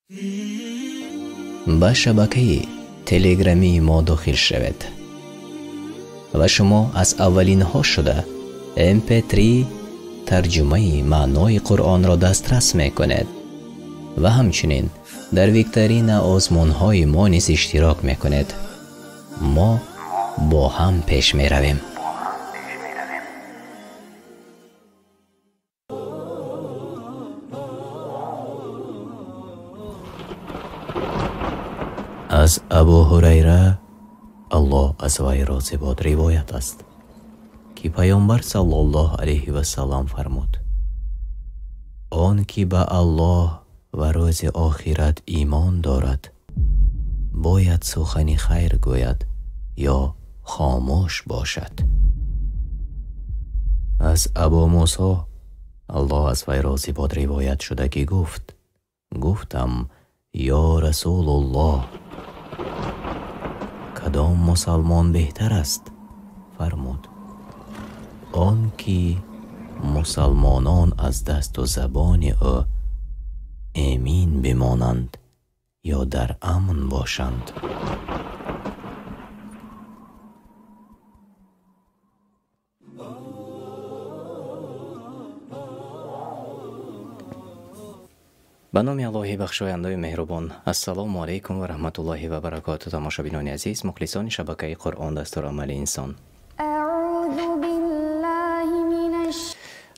Ба шабакаи телеграмии мо дохил шавед ва шумо аз аввалинҳо шуда MP3 тарҷумаи маънои Қуръонро дастрас мекунед ва ҳамчунин дар викторина озмунҳои мо низ иштирок мекунед. Мо бо ҳам пеш меравем. Аз Абу Ҳурайра, Аллоҳ аз вай розӣ бод, ривоят аст, ки Паёмбар саллаллоҳу алайҳи васаллам фармуд: он ки ба Аллоҳ ва рӯзи охират имон дорад, бояд сухани хайр гӯяд ё хомӯш бошад. Аз Абу Мусо, Аллоҳ аз вай розӣ бод, ривоят шуда ки гуфт: гуфтам, ё Расулуллоҳ, кадом мусалмон беҳтар аст? Фармуд: он ки мусалмонон аз дасту забони ӯ эмин бимонанд ё дар амн бошанд. Ба номи Аллоҳи бахшояндаи меҳрубон. Ассалому алайкум ва раҳматуллоҳи ва баракоту. Тамошобинони азиз, мухлисони шабакаи Қуръон дастурамали инсон,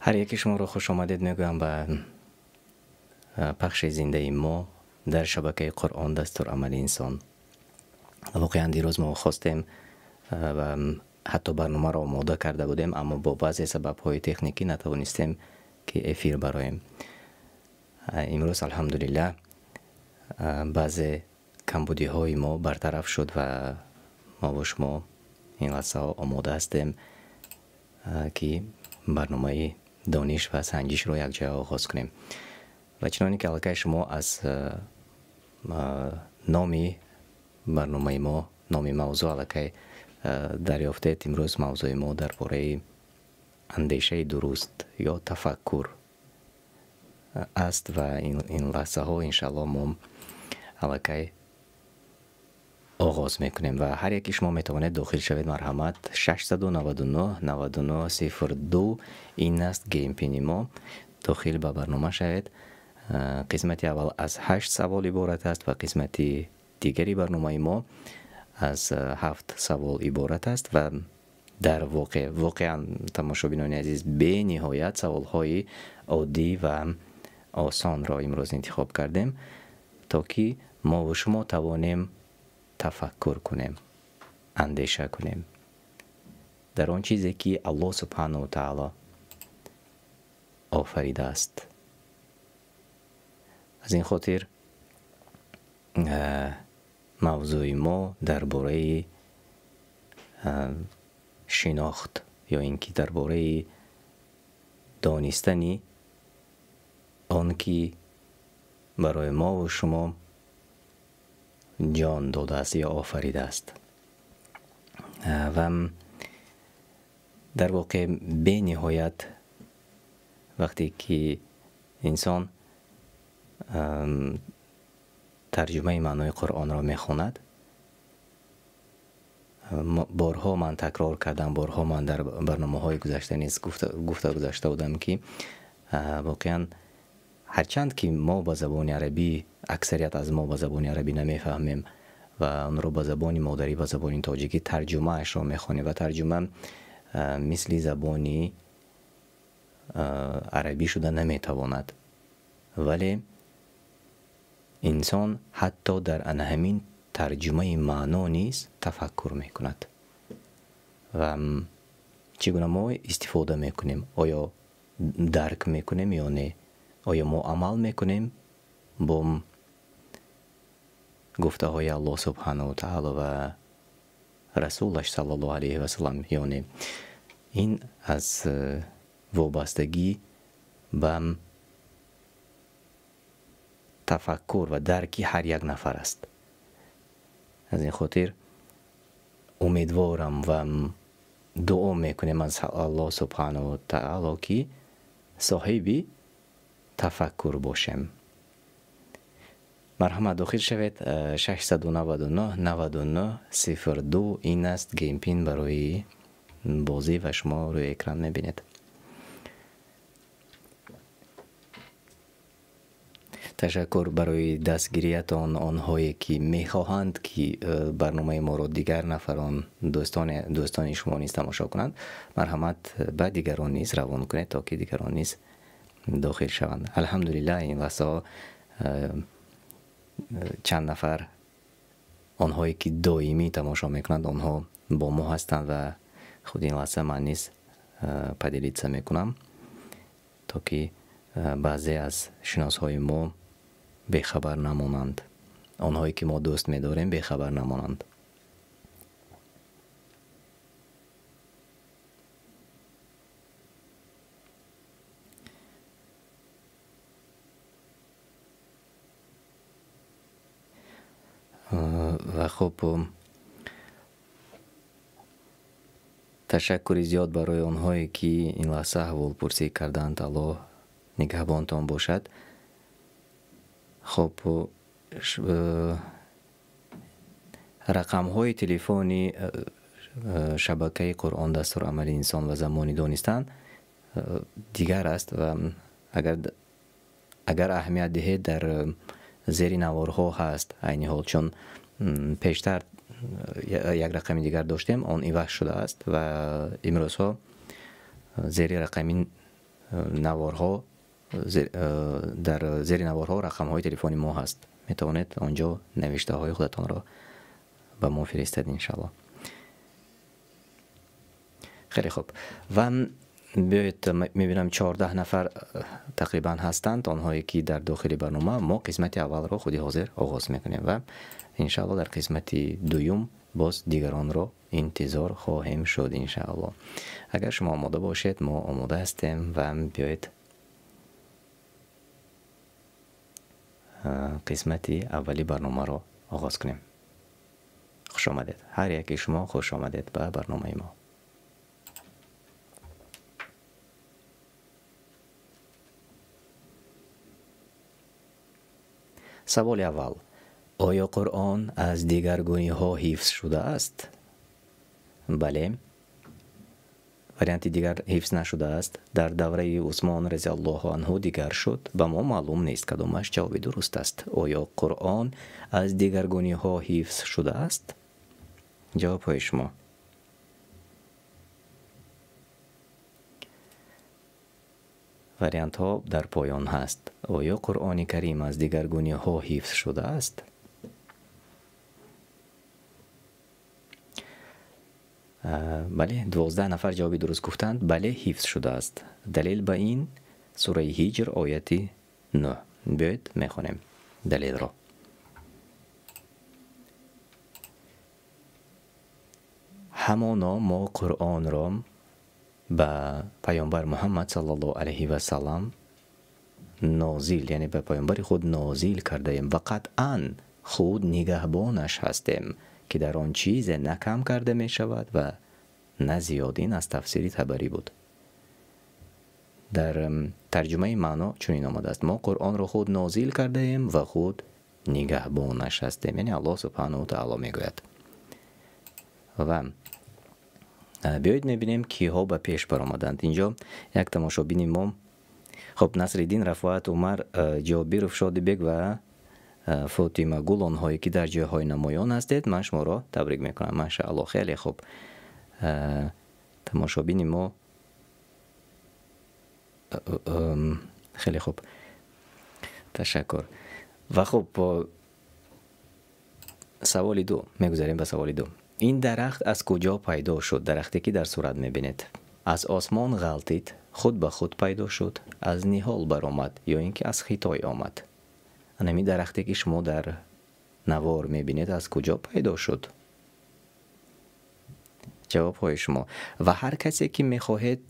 ҳар яки шуморо хуш омадед мегӯям ба пахши зиндаи мо дар шабакаи Қуръон дастурамали инсон. Воқеан дирӯз мо хостем ва ҳатто барномаро омода карда будем, аммо бо баъзе сабабҳои техникӣ натавонистем ки эфир бароем. Имрӯз алҳамдулиллаҳ баъзе камбудиҳои мо бартараф шуд ва мо бо шумо ин лаҳзаҳо омода ҳастем ки барномаи дониш ва санҷишро якҷоя оғоз кунем. Ва чуноне ки аллакай шумо аз номи барномаи мо, номи мавзӯъ аллакай дарёфтед, имрӯз мавзӯи мо дар бораи андешаи дуруст ё тафаккур аст ва ин лаҳзаҳо иншааллоҳ мо аллакай оғоз мекунем ва ҳар яки шумо метавонед дохил шавед. Марҳамат, 699 99 02 ин аст геймпини мо. Дохил ба барнома шавед. Қисмати аввал аз 8 савол иборат аст ва қисмати дигари барномаи мо аз 7 савол иборат аст ва дар воқеан тамошобинони азиз бениҳоят саволҳои оддӣ ва осонро имрӯз интихоб кардем, то ки мо ва шумо тавонем тафаккур кунем, андеша кунем дар он чизе ки Аллоҳ субҳанаҳу ва таъоло офаридааст. Аз ин хотир мавзӯи мо дар бораи шинохт ё ин ки дар бораи донистани он ки барои мо ва шумо ҷон додааст ё офаридааст. Ва дар воқеъ бениҳоят вақте ки инсон тарҷумаи маънои Қуръонро мехонад, борҳо ман такрор кардам, борҳо ман дар барномаҳои гузашта низ гуфта гузашта будам ки воқеан ҳарчанд ки мо ба забони арабӣ, аксарият аз мо ба забони арабӣ намефаҳмем ва онро ба забони модарӣ, ба забони тоҷикӣ тарҷумаашро мехонем ва тарҷума мисли забони арабӣ шуда наметавонад, вале инсон ҳатто дар ана ҳамин тарҷумаи маъно низ тафаккур мекунад. Ва чӣ гуна мо истифода мекунем? Оё дарк мекунем ё не? Оё мо амал мекунем бо гуфтаҳои Аллоҳ субҳанаҳу ва таъоло ва расулаш саллаллоҳу алайҳи васаллам ё не? Ин аз вобастагӣ ба тафаккур ва дарки ҳар як нафар аст. Аз ин хотир умедворам ва дуо мекунем аз Аллоҳ субҳанаҳу ва таъоло ки соҳиби тафаккур бошем. Марҳамат, дохил шавед. 699 99 02 ин аст game pin барои бозӣ ва шумо рӯи экран мебинед. Ташаккур барои дастгириятон, онҳое ки мехоҳанд ки барномаи моро дигар нафарон, дӯстони шумо низ тамошо кунанд. Марҳамат, ба дигарон низ равон кунед, то ки дигарон низ дохил шаванд. Алҳамдулиллаҳ, ин лаҳзаҳо чанд нафар онҳое ки доимӣ тамошо мекунанд, онҳо бо мо ҳастанд ва худи ин лаҳза ман низ поделиться мекунам, то ки баъзе аз шиносҳои мо бехабар намонанд, онҳое ки мо дӯст медорем бехабар намонанд. Ва хуб, ташаккури зиёд барои онҳое ки ин лаҳза аҳволпурсӣ карданд. Аллоҳ нигаҳбонтон бошад. Хуб, рақамҳои телефони шабакаи Қуръон дастурамали инсон ва замони донистан дигар аст ва агар аҳамият диҳед, дар зери наворҳо ҳаст айни ҳол, чун пештар як рақами дигар доштем, он иваз шудааст ва имрӯзҳо зери рақами наворҳо, дар зери наворҳо рақамҳои телефони мо ҳаст. Метавонед онҷо навиштаҳои худатонро ба мо фиристед, иншааллоҳ. Хеле хуб, ва биёед мебинам 14 нафар тақрибан ҳастанд, онҳое ки дар дохили барнома. Мо қисмати аввалро худи ҳозир оғоз мекунем ва иншааллоҳ дар қисмати дуюм боз дигаронро интизор хоҳем шуд, иншааллоҳ. Агар шумо омода бошед, мо омода ҳастем ва биёед қисмати аввали барномаро оғоз кунем. Хуш омадед, ҳар яке шумо хуш омадед ба барномаи мо. Саволи аввал: оё Қуръон аз дигаргуниҳо ҳифз шудааст? Бале. Варианти дигар ҳифз нашудааст. Дар давраи Усмон разиаллоҳу анҳу дигар шуд. Ба мо маълум нест кадомаш ҷавоби дуруст аст. Оё Қуръон аз дигаргуниҳо ҳифз шудааст? Ҷавобҳои шумо. Вариантҳо дар поён ҳаст. Оё Қуръони Карим аз дигаргуниҳо ҳифз шудааст? Бале, 12 нафар ҷавоби дуруст гуфтанд. Бале, ҳифз шудааст. Далел ба ин сураи Ҳиҷр ояти 9. Биёед мехонем далелро. Ҳамоно мо Қуръонро ба паёмбар Муҳаммад саллаллоҳу алайҳи васаллам нозил, яъне ба паёмбари худ нозил кардаем ва қатъан худ нигаҳбонаш ҳастем, ки дар он чизе на кам карда мешавад ва на зиёд. Ин аз тафсири Табарӣ буд. Дар тарҷумаи маъно чунин омадааст: мо Қуръонро худ нозил кардаем ва худ нигаҳбонаш ҳастем, яъне Аллоҳ субҳанаҳу ва таъоло мегӯяд. Ва биёед мебинем киҳо ба пеш баромаданд. Инҷо як тамошобини мо, хуб, Насриддин, Рафоат, Умар, Ҷобиров, Шодибек ва Фотимагул, онҳое ки дар ҷойҳои намоён ҳастед, ман шуморо табрик мекунам. Машааллоҳ, хеле хуб. Тамошобини мо хеле хуб, ташаккур. Ва хуб, саволи ду, мегузарем ба саволи ду. Ин дарахт аз куҷо пайдо шуд? Дарахте ки дар сурат мебинед. Аз осмон ғалтид, худ ба худ пайдо шуд, аз ниҳол баромад ё ин ки аз Хитой омад? Анами дарахте ки шумо дар навор мебинед аз куҷо пайдо шуд? Ҷавобҳои шумо. Ва ҳар касе ки мехоҳед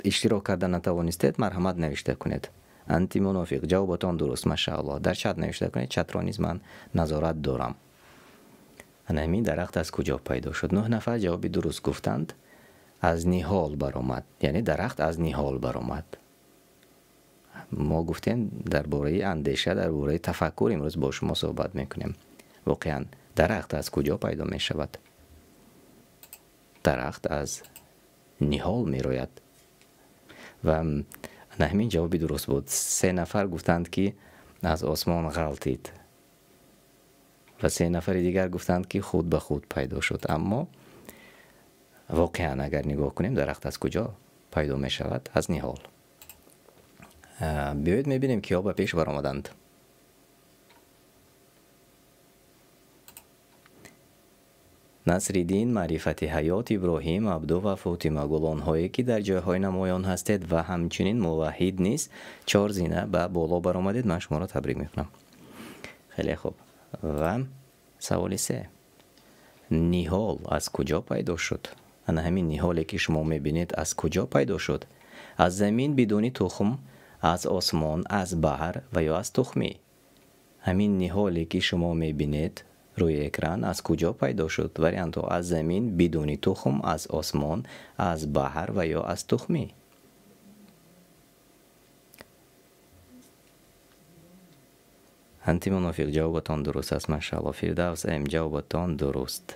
иштирок карда натавонистед, марҳамат навишта кунед. Антимунофиқ, ҷавобатон дуруст, машааллоҳ. Дар чат навишта кунед, чатро низ ман назорат дорам. Анами дарахт аз куҷо пайдо шуд? 9 нафар ҷавоби дуруст гуфтанд. Аз ниҳол баромад, яъне дарахт аз ниҳол баромад. Мо гуфтем дар бораи андеша, дар бораи тафаккур имрӯз бо шумо суҳбат мекунем. Воқеан дарахт аз куҷо пайдо мешавад? Дарахт аз ниҳол мерояд. Ва на ҳамин ҷавоби дуруст буд. 3 нафар гуфтанд, ки аз осмон ғалтид ва 3 нафари дигар гуфтанд, ки худ ба худ пайдо шуд. Аммо воқеан агар нигоҳ кунем, дарахт аз куҷо пайдо мешавад? Аз ниҳол. Биёед мебинем, киҳо ба пеш баромаданд. Насриддин, Маърифати ҳаёт, Иброҳим, Абду ва Фотимагул, онҳое ки дар ҷойҳои намоён ҳастед ва ҳамчунин Муваҳҳид низ 4 зина ба боло баромадед. Ман шуморо табрик мекунам. Хеле хуб. Ва саволи 3. Ниҳол аз куҷо пайдо шуд? Ана ҳамин ниҳоле ки шумо мебинед аз куҷо пайдо шуд? Аз замин бидуни тухм, аз осмон, аз баҳр ва ё аз тухмӣ? Ҳамин ниҳоле ки шумо мебинед рӯи экран аз куҷо пайдо шуд? Вариантҳо: аз замин бидуни тухм, аз осмон, аз баҳр ва ё аз тухмӣ. Анти Мунофиқ, ҷавобатон дуруст аст, машаалло. Фирдавс М, ҷавобатон дуруст.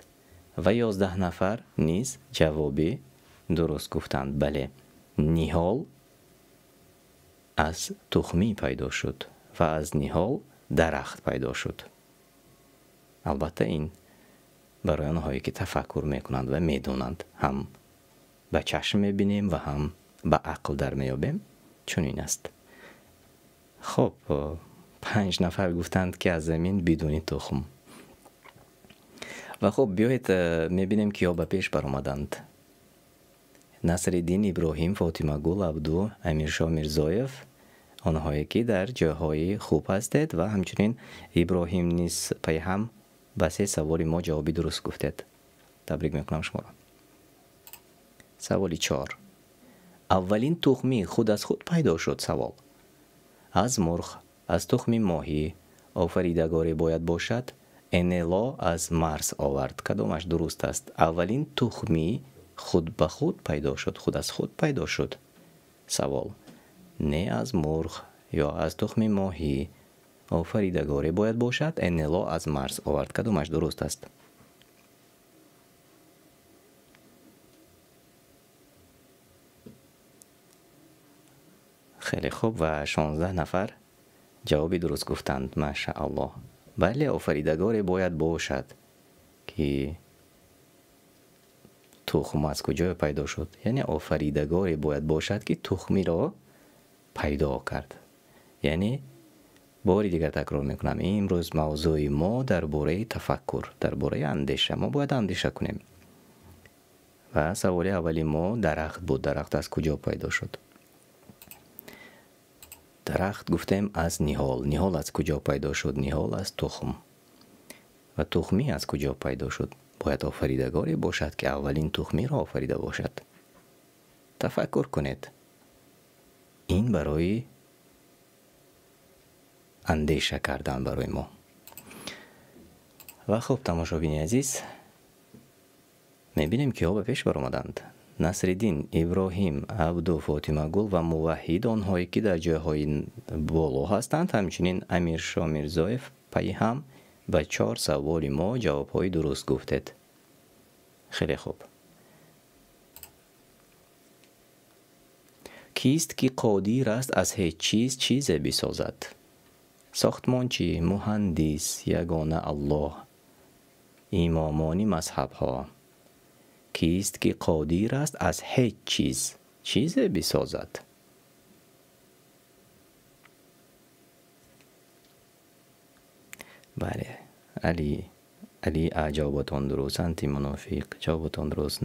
Ва 11 нафар низ ҷавоби дуруст гуфтанд. Бале, ниҳол аз тухмӣ пайдо шуд ва аз ниҳол дарахт пайдо шуд. Албатта ин барои онҳое ки тафаккур мекунанд ва медонанд, ҳам ба чашм мебинем ва ҳам ба ақл дар меёбем, чунин аст. Хоб, 5 нафар гуфтанд, ки аз замин бидуни тухм. Ва хуб, биёед мебинем, киҳо ба пеш баромаданд. Насриддин, Иброҳим, Фотимагул, Абду, Амиршоҳ Мирзоев, онҳое ки дар ҷойҳои хуб ҳастед ва ҳамчунин Иброҳим низ пайҳам ба 3 саволи мо ҷавоби дуруст гуфтед. Табрик мекунам шуморо. Саволи 4. Аввалин тухмӣ худ аз худ пайдо шуд? Савол. Аз мурғ, аз тухми моҳӣ, офаридагоре бояд бошад, НЛО аз Марс овард. Кадомаш дуруст аст? Аввалин тухмӣ худ ба худ пайдо шуд, худ аз худ пайдо шуд. Савол. Не аз мурғ ё аз тухми моҳӣ, офаридагоре бояд бошад, НЛО аз Марс овард. Кадомаш дуруст аст? Хеле хуб, ва 16 нафар ҷавоби дуруст гуфтанд. Машааллоҳ. Бале, офаридагоре бояд бошад, ки тухм аз куҷо пайдо шуд? Яъне офаридагоре бояд бошад, ки тухмиро пайдо кард. Яъне бори дигар такрор мекунам, имрӯз мавзӯи мо дар бораи тафаккур, дар бораи андеша. Мо бояд андеша кунем. Ва саволи аввали мо дарахт буд. Дарахт аз куҷо пайдо шуд? Дарахт гуфтем аз ниҳол. Ниҳол аз куҷо пайдо шуд? Ниҳол аз тухм. Ва тухмӣ аз куҷо пайдо шуд? Бояд офаридагоре бошад, ки аввалин тухмиро офарида бошад. Тафаккур кунед. Ин барои андеша кардан барои мо. Ва хуб, тамошобини азиз, мебинем, киҳо ба пеш баромаданд. Насриддин, Иброҳим, Абду, Фотимагул ва Муваҳҳид, онҳое ки дар ҷойҳои боло ҳастанд, ҳамчунин Амиршоҳ Мирзоев пайҳам ба 4 саволи мо ҷавобҳои дуруст гуфтед. Хеле хуб. Кист ки қодир аст аз ҳеҷ чиз чизе бисозад? Сохтмончӣ, муҳандис, ягона Аллоҳ, имомони мазҳабҳо. Кист ки қодир аст аз ҳеҷ чиз чизе бисозад? Бале, Али А, ҷавобатон дуруст. Анти Мунофиқ, ҷавобатон дуруст.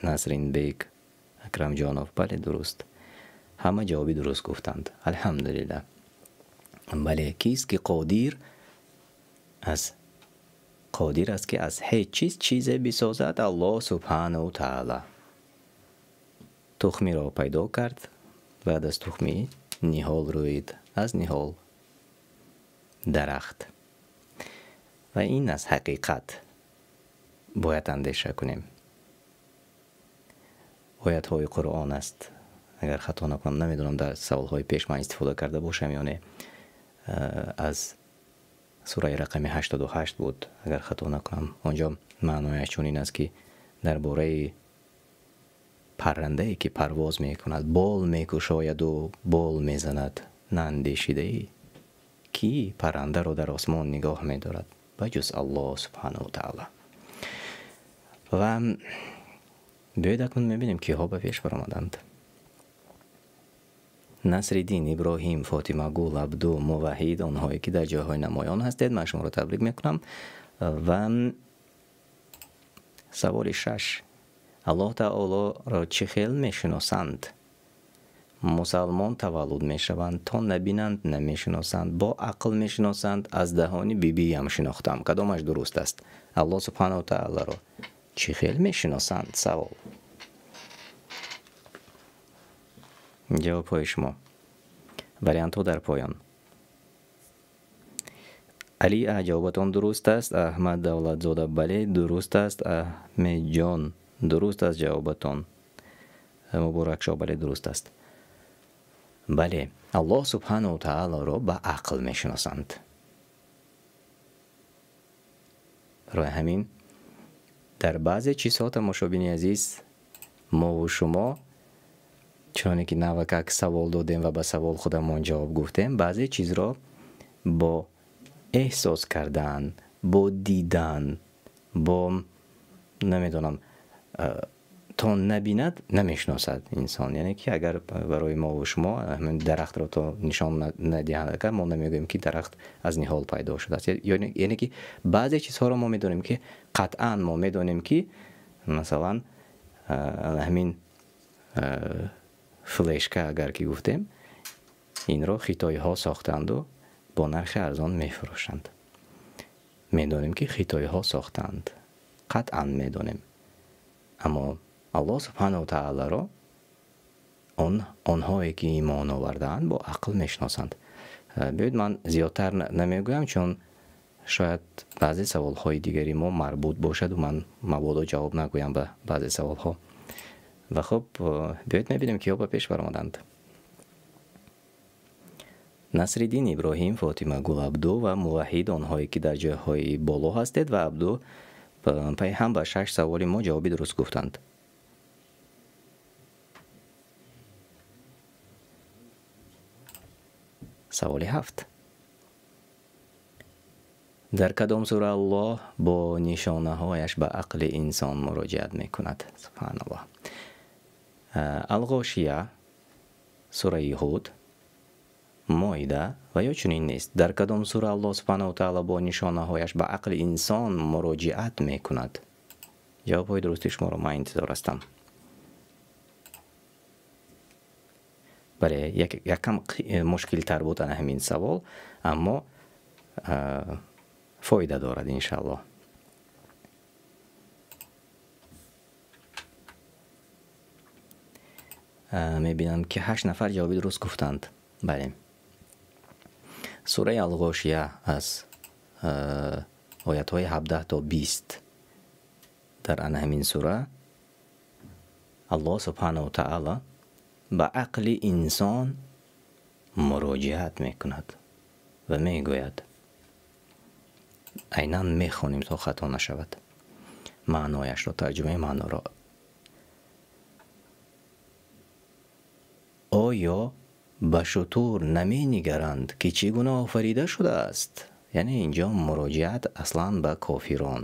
Насринбек Акрамҷонов, бале, дуруст. Ҳама ҷавоби дуруст гуфтанд. Алҳамдулиллаҳ. Бале, кист ки қодир аст ки аз ҳеҷ чиз чизе бисозад? Аллоҳ субҳанаҳу таъала. Тухмиро пайдо кард, баъд аз тухмӣ ниҳол рӯид, аз ниҳол дарахт. Ва ин аз ҳақиқат. Бояд андеша кунем. Оятҳои Қуръон аст. Агар хато накунам, намедонам дар саволҳои пеш ман истифода карда бошам ё не, аз сураи рақами 88 буд, агар хато накунам. Онҷо маънояш чунин аст, ки дар бораи паррандае, ки парвоз мекунад, бол мекушояду бол мезанад, наандешидаӣ, ки паррандаро дар осмон нигоҳ медорад ба ҷуз Аллоҳ субҳанаҳу таала. Ва биёед акнун мебинем, киҳо ба пеш баромаданд. Насриддин, Иброҳим, Фотимагул, Абду, Муваҳид, онҳое ки дар ҷойҳои намоён ҳастед, ман шуморо табрик мекунам. Ва саволи 6. Аллоҳ таолоро чӣ хел мешиносанд? Мусалмон таваллуд мешаванд, то набинанд намешиносанд, бо ақл мешиносанд, аз даҳони бибиям шинохтам. Кадомаш дуруст аст? Аллоҳ субҳанаҳу таолоро чӣ хел мешиносанд? Савол. Ҷавобҳои шумо. Вариантҳо дар поён. Али А, ҷавобатон дуруст аст. Аҳмад Давлатзода, бале, дуруст аст. Аҳмедҷон, дуруст аст ҷавобатон. Муборакшо, бале, дуруст аст. Бале, Аллоҳ субҳанаҳу таолоро ба ақл мешиносанд. Барои ҳамин дар баъзе чизҳо, тамошобини азиз, мову шумо чуноне ки навакак савол додем ва ба савол худамон ҷавоб гуфтем, баъзе чизро бо эҳсос кардан, бо дидан, бо намедонам, то набинад намешиносад инсон. Яъне ки агар барои мо ва шумо дарахтро то нишон надиҳанд, агар мо намегӯем, ки дарахт аз ниҳол пайдо шудааст. Яъне ки баъзе чизҳоро мо медонем, ки қатъан мо медонем, ки масалан ҳамин флешка агар ки гуфтем, инро хитоиҳо сохтанду бо нархи арзон мефурӯшанд. Медонем, ки хитоиҳо сохтанд, қатъан медонем. Аммо Аллоҳ субҳанаҳу таолоро онҳое ки имон овардаанд бо ақл мешиносанд. Биёед ман зиёдтар намегӯям, чун шояд баъзе саволҳои дигари мо марбут бошаду ман мабодо ҷавоб нагӯям ба баъзе саволҳо. Ва хуб, биёед мебинем, киҳо ба пеш баромаданд. Насриддин, Иброҳим, Фотимагул, Абду ва Муваҳид, онҳое ки дар ҷойҳои боло ҳастед, ва Абду пайҳам ба 6 саволи мо ҷавоби дуруст гуфтанд. Саволи 7. Дар кадом сура Аллоҳ бо нишонаҳояш ба ақли инсон муроҷиат мекунад? Субҳаналлоҳ. Ал-Ғошия, сураи Ҳуд, Моида ва ё чунин нест. Дар кадом сура Аллоҳ субҳанаҳу таъоло бо нишонаҳояш ба ақли инсон муроҷиат мекунад? Ҷавобҳои дурусти шуморо ман интизор ҳастам. Бале, якам мушкилтар буд ана ҳамин савол, аммо фоида дорад иншааллоҳ. Мебинам, ки 8 нафар ҷавоби дуруст гуфтанд. Бале, сураи Ал-Ғошия аз оятҳои 17 то 20. Дар ана ҳамин сура Аллоҳ субҳанаҳу таъоло ба ақли инсон муроҷиат мекунад ва мегӯяд, айнан мехонем то хато нашавад маънояшро, тарҷумаи маъноро. Оё ба шутур наменигаранд, ки чӣ гуна офарида шудааст? Яъне инҷо муроҷиат аслан ба кофирон,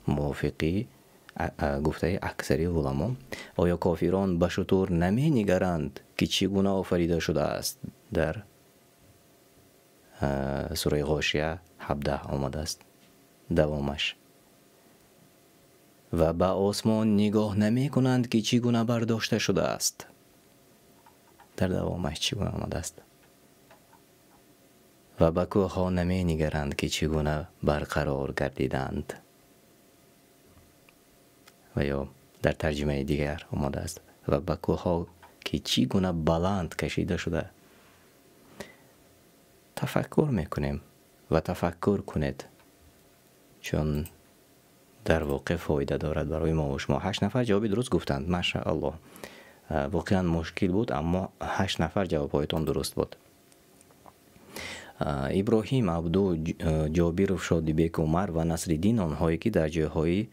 мувофиқи гуфтаи аксари уламо. Оё кофирон ба шутур наменигаранд, ки чӣ гуна офарида шудааст? Дар сураи Ғошия 17 омадааст. Давомаш. Ва ба осмон нигоҳ намекунанд, ки чӣ гуна бардошта шудааст. Дар давомаш чӣ гуна омадааст? Ва ба кӯҳҳо наменигаранд, ки чӣ гуна барқарор гардиданд. Ва ё дар тарҷумаи дигар омадааст, ва ба кӯҳҳо ки чӣ гуна баланд кашида шуда. Тафаккур мекунем ва тафаккур кунед, чун дар воқеъ фоида дорад барои мо ва шумо. 8 нафар ҷавоби дуруст гуфтанд, машааллоҳ. Воқеан мушкил буд, аммо 8 нафар ҷавобҳоятон дуруст буд. Иброҳим, Абду, Ҷобиров, Шодибек, Умар ва Насриддин, онҳое ки дар ҷойҳои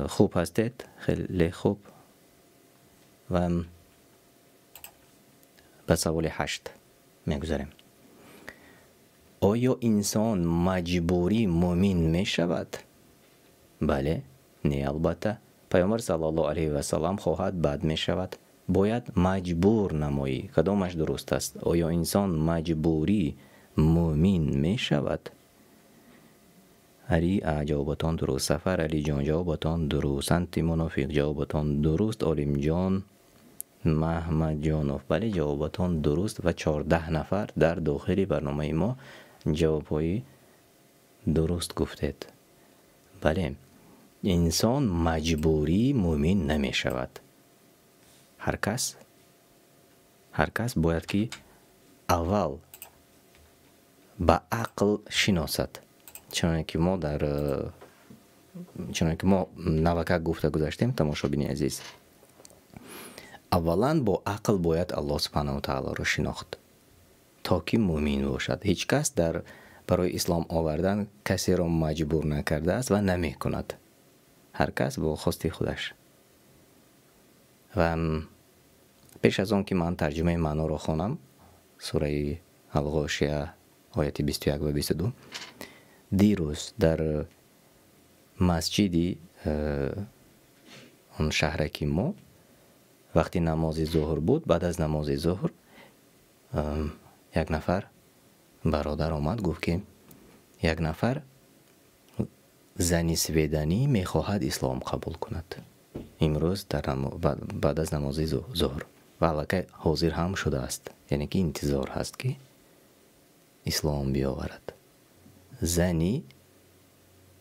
хуб ҳастед, хеле хуб. Ва ба саволи 8 мегузарем. Оё инсон маҷбурӣ мӯмин мешавад? Бале, не, албатта. Пайғамбар саллаллоҳу алайҳи васаллам хоҳад, бад мешавад. Бояд маҷбур намоӣ. Кадомаш дуруст аст? Оё инсон маҷбурӣ мӯмин мешавад? Али А, ҷавобатон дуруст. Сафар Алиҷон, ҷавобатон дуруст. Анти мунофиқ, ҷавобатон дуруст. Олимҷон Маҳмадҷонов, бале, ҷавобатон дуруст. Ва 14 нафар дар дохили барномаи мо ҷавобҳои дуруст гуфтед. Бале, инсон маҷбурӣ мӯмин намешавад. Ҳар кас бояд ки аввал ба ақл шиносад. Чуноне ки мо навакак гуфта гузаштем, тамошобини азиз, аввалан бо ақл бояд Аллоҳ субҳанаҳу ва таолоро шинохт, то ки мӯмин бошад. Ҳеҷ кас дар барои ислом овардан касеро маҷбур накардааст ва намекунад. Ҳар кас бо хости худаш. Ва пеш аз он ки ман тарҷумаи маъноро хонам, сураи Алғошия, ояти 21 ва 22, дирӯз дар масҷиди он шаҳраки мо вақти намози зуҳр буд, баъд аз намози зуҳр як нафар бародар омад, гуфт ки як нафар зани сведанӣ мехоҳад ислом қабул кунад имрӯз баъд аз намози зуҳр, ва аллакай ҳозир ҳам шудааст, яъне ки интизор ҳаст ки ислом биёварад. Зани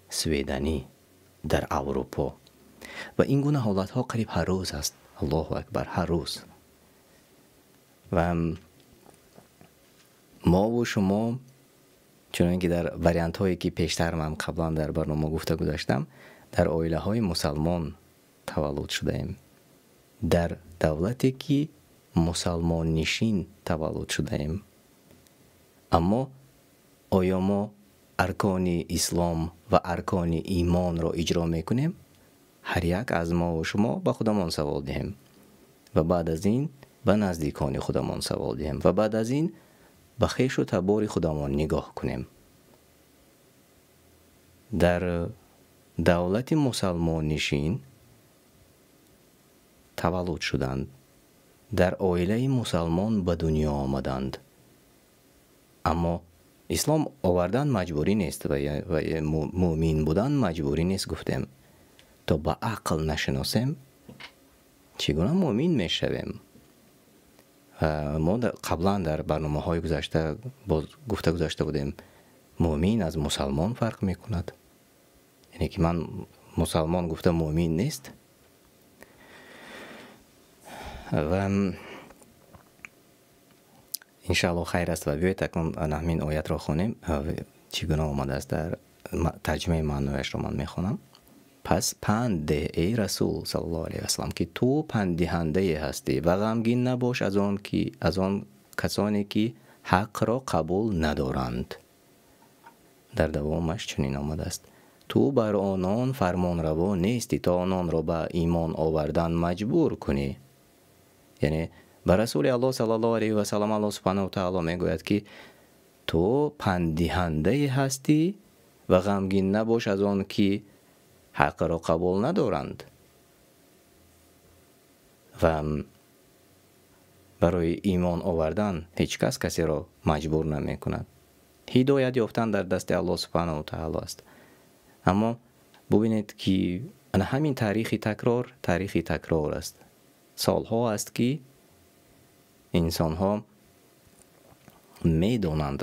сведанӣ дар Аврупо. Ва ин гуна ҳолатҳо қариб ҳар рӯз аст. Аллоҳу акбар, ҳар рӯз. Ва мову шумо, чунон ки дар вариантҳое ки пештар ман қаблан дар барнома гуфта гузаштам, дар оилаҳои мусалмон таваллуд шудаем, дар давлате ки мусалмоннишин таваллуд шудаем. Аммо оё мо аркони ислом ва аркони имонро иҷро мекунем? Ҳар як аз мову шумо ба худамон савол диҳем ва баъд аз ин ба наздикони худамон савол диҳем ва баъд аз ин ба хешу табори худамон нигоҳ кунем. Дар давлати мусалмоннишин таваллуд шуданд, дар оилаи мусалмон ба дунё омаданд, аммо ислом овардан маҷбурӣ нест ва мӯмин будан маҷбурӣ нест. Гуфтем, то ба ақл нашиносем, чӣ гуна мӯмин мешавем? Мо қаблан дар барномаҳои гузашта боз гуфта гузашта будем, мӯмин аз мусалмон фарқ мекунад. Яъне ки ман мусалмон гуфта мӯмин нест. Ва иншааллоҳ хайр аст. Ва биёед акнун ҳамин оятро хонем, чӣ гуна омадааст дар тарҷумаи маънояшро ман мехонам. Пас панд деҳ, эй Расул саллаллоҳу алайҳи васаллам, ки ту панддиҳандае ҳастӣ ва ғамгин набош аз он касоне ки ҳақро қабул надоранд. Дар давомаш чунин омадааст: ту бар онон фармонраво нестӣ то ононро ба имон овардан маҷбур кунӣ. Яъне ба Расули Аллоҳ саллаллоҳу алайҳи васаллам Аллоҳ субҳанаҳу ва таъоло мегӯяд ки ту панддиҳандае ҳастӣ ва ғамгин набош аз он ки ҳақро қабул надоранд. Ва барои имон овардан ҳеҷ кас касеро маҷбур намекунад. Ҳидоят ёфтан дар дасти Аллоҳ субҳанаҳу ва таъоло аст. Аммо бубинед ки ана ҳамин таърихи такрор, таърихи такрор аст. Солҳо аст ки инсонҳо медонанд,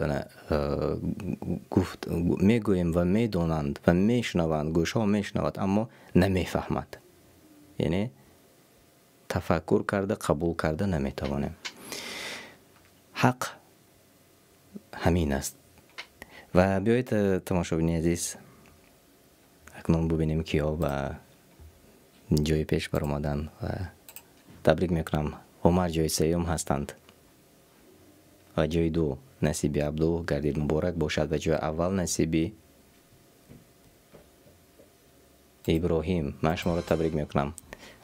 гуфт мегӯем ва медонанд ва мешунаванд, гӯшҳо мешунавад, аммо намефаҳмад. Яъне тафаккур карда, қабул карда наметавонем. Ҳақ ҳамин аст. Ва биёед, тамошобини азиз, акнун бубинем киҳо ба ҷои пеш баромаданд ва Табрик мекунам. Умар ҷои сеюм ҳастанд ва ҷои ду насиби Абду гардид, муборак бошад, ва ҷои аввал насиби Иброҳим. Ман шуморо табрик мекунам,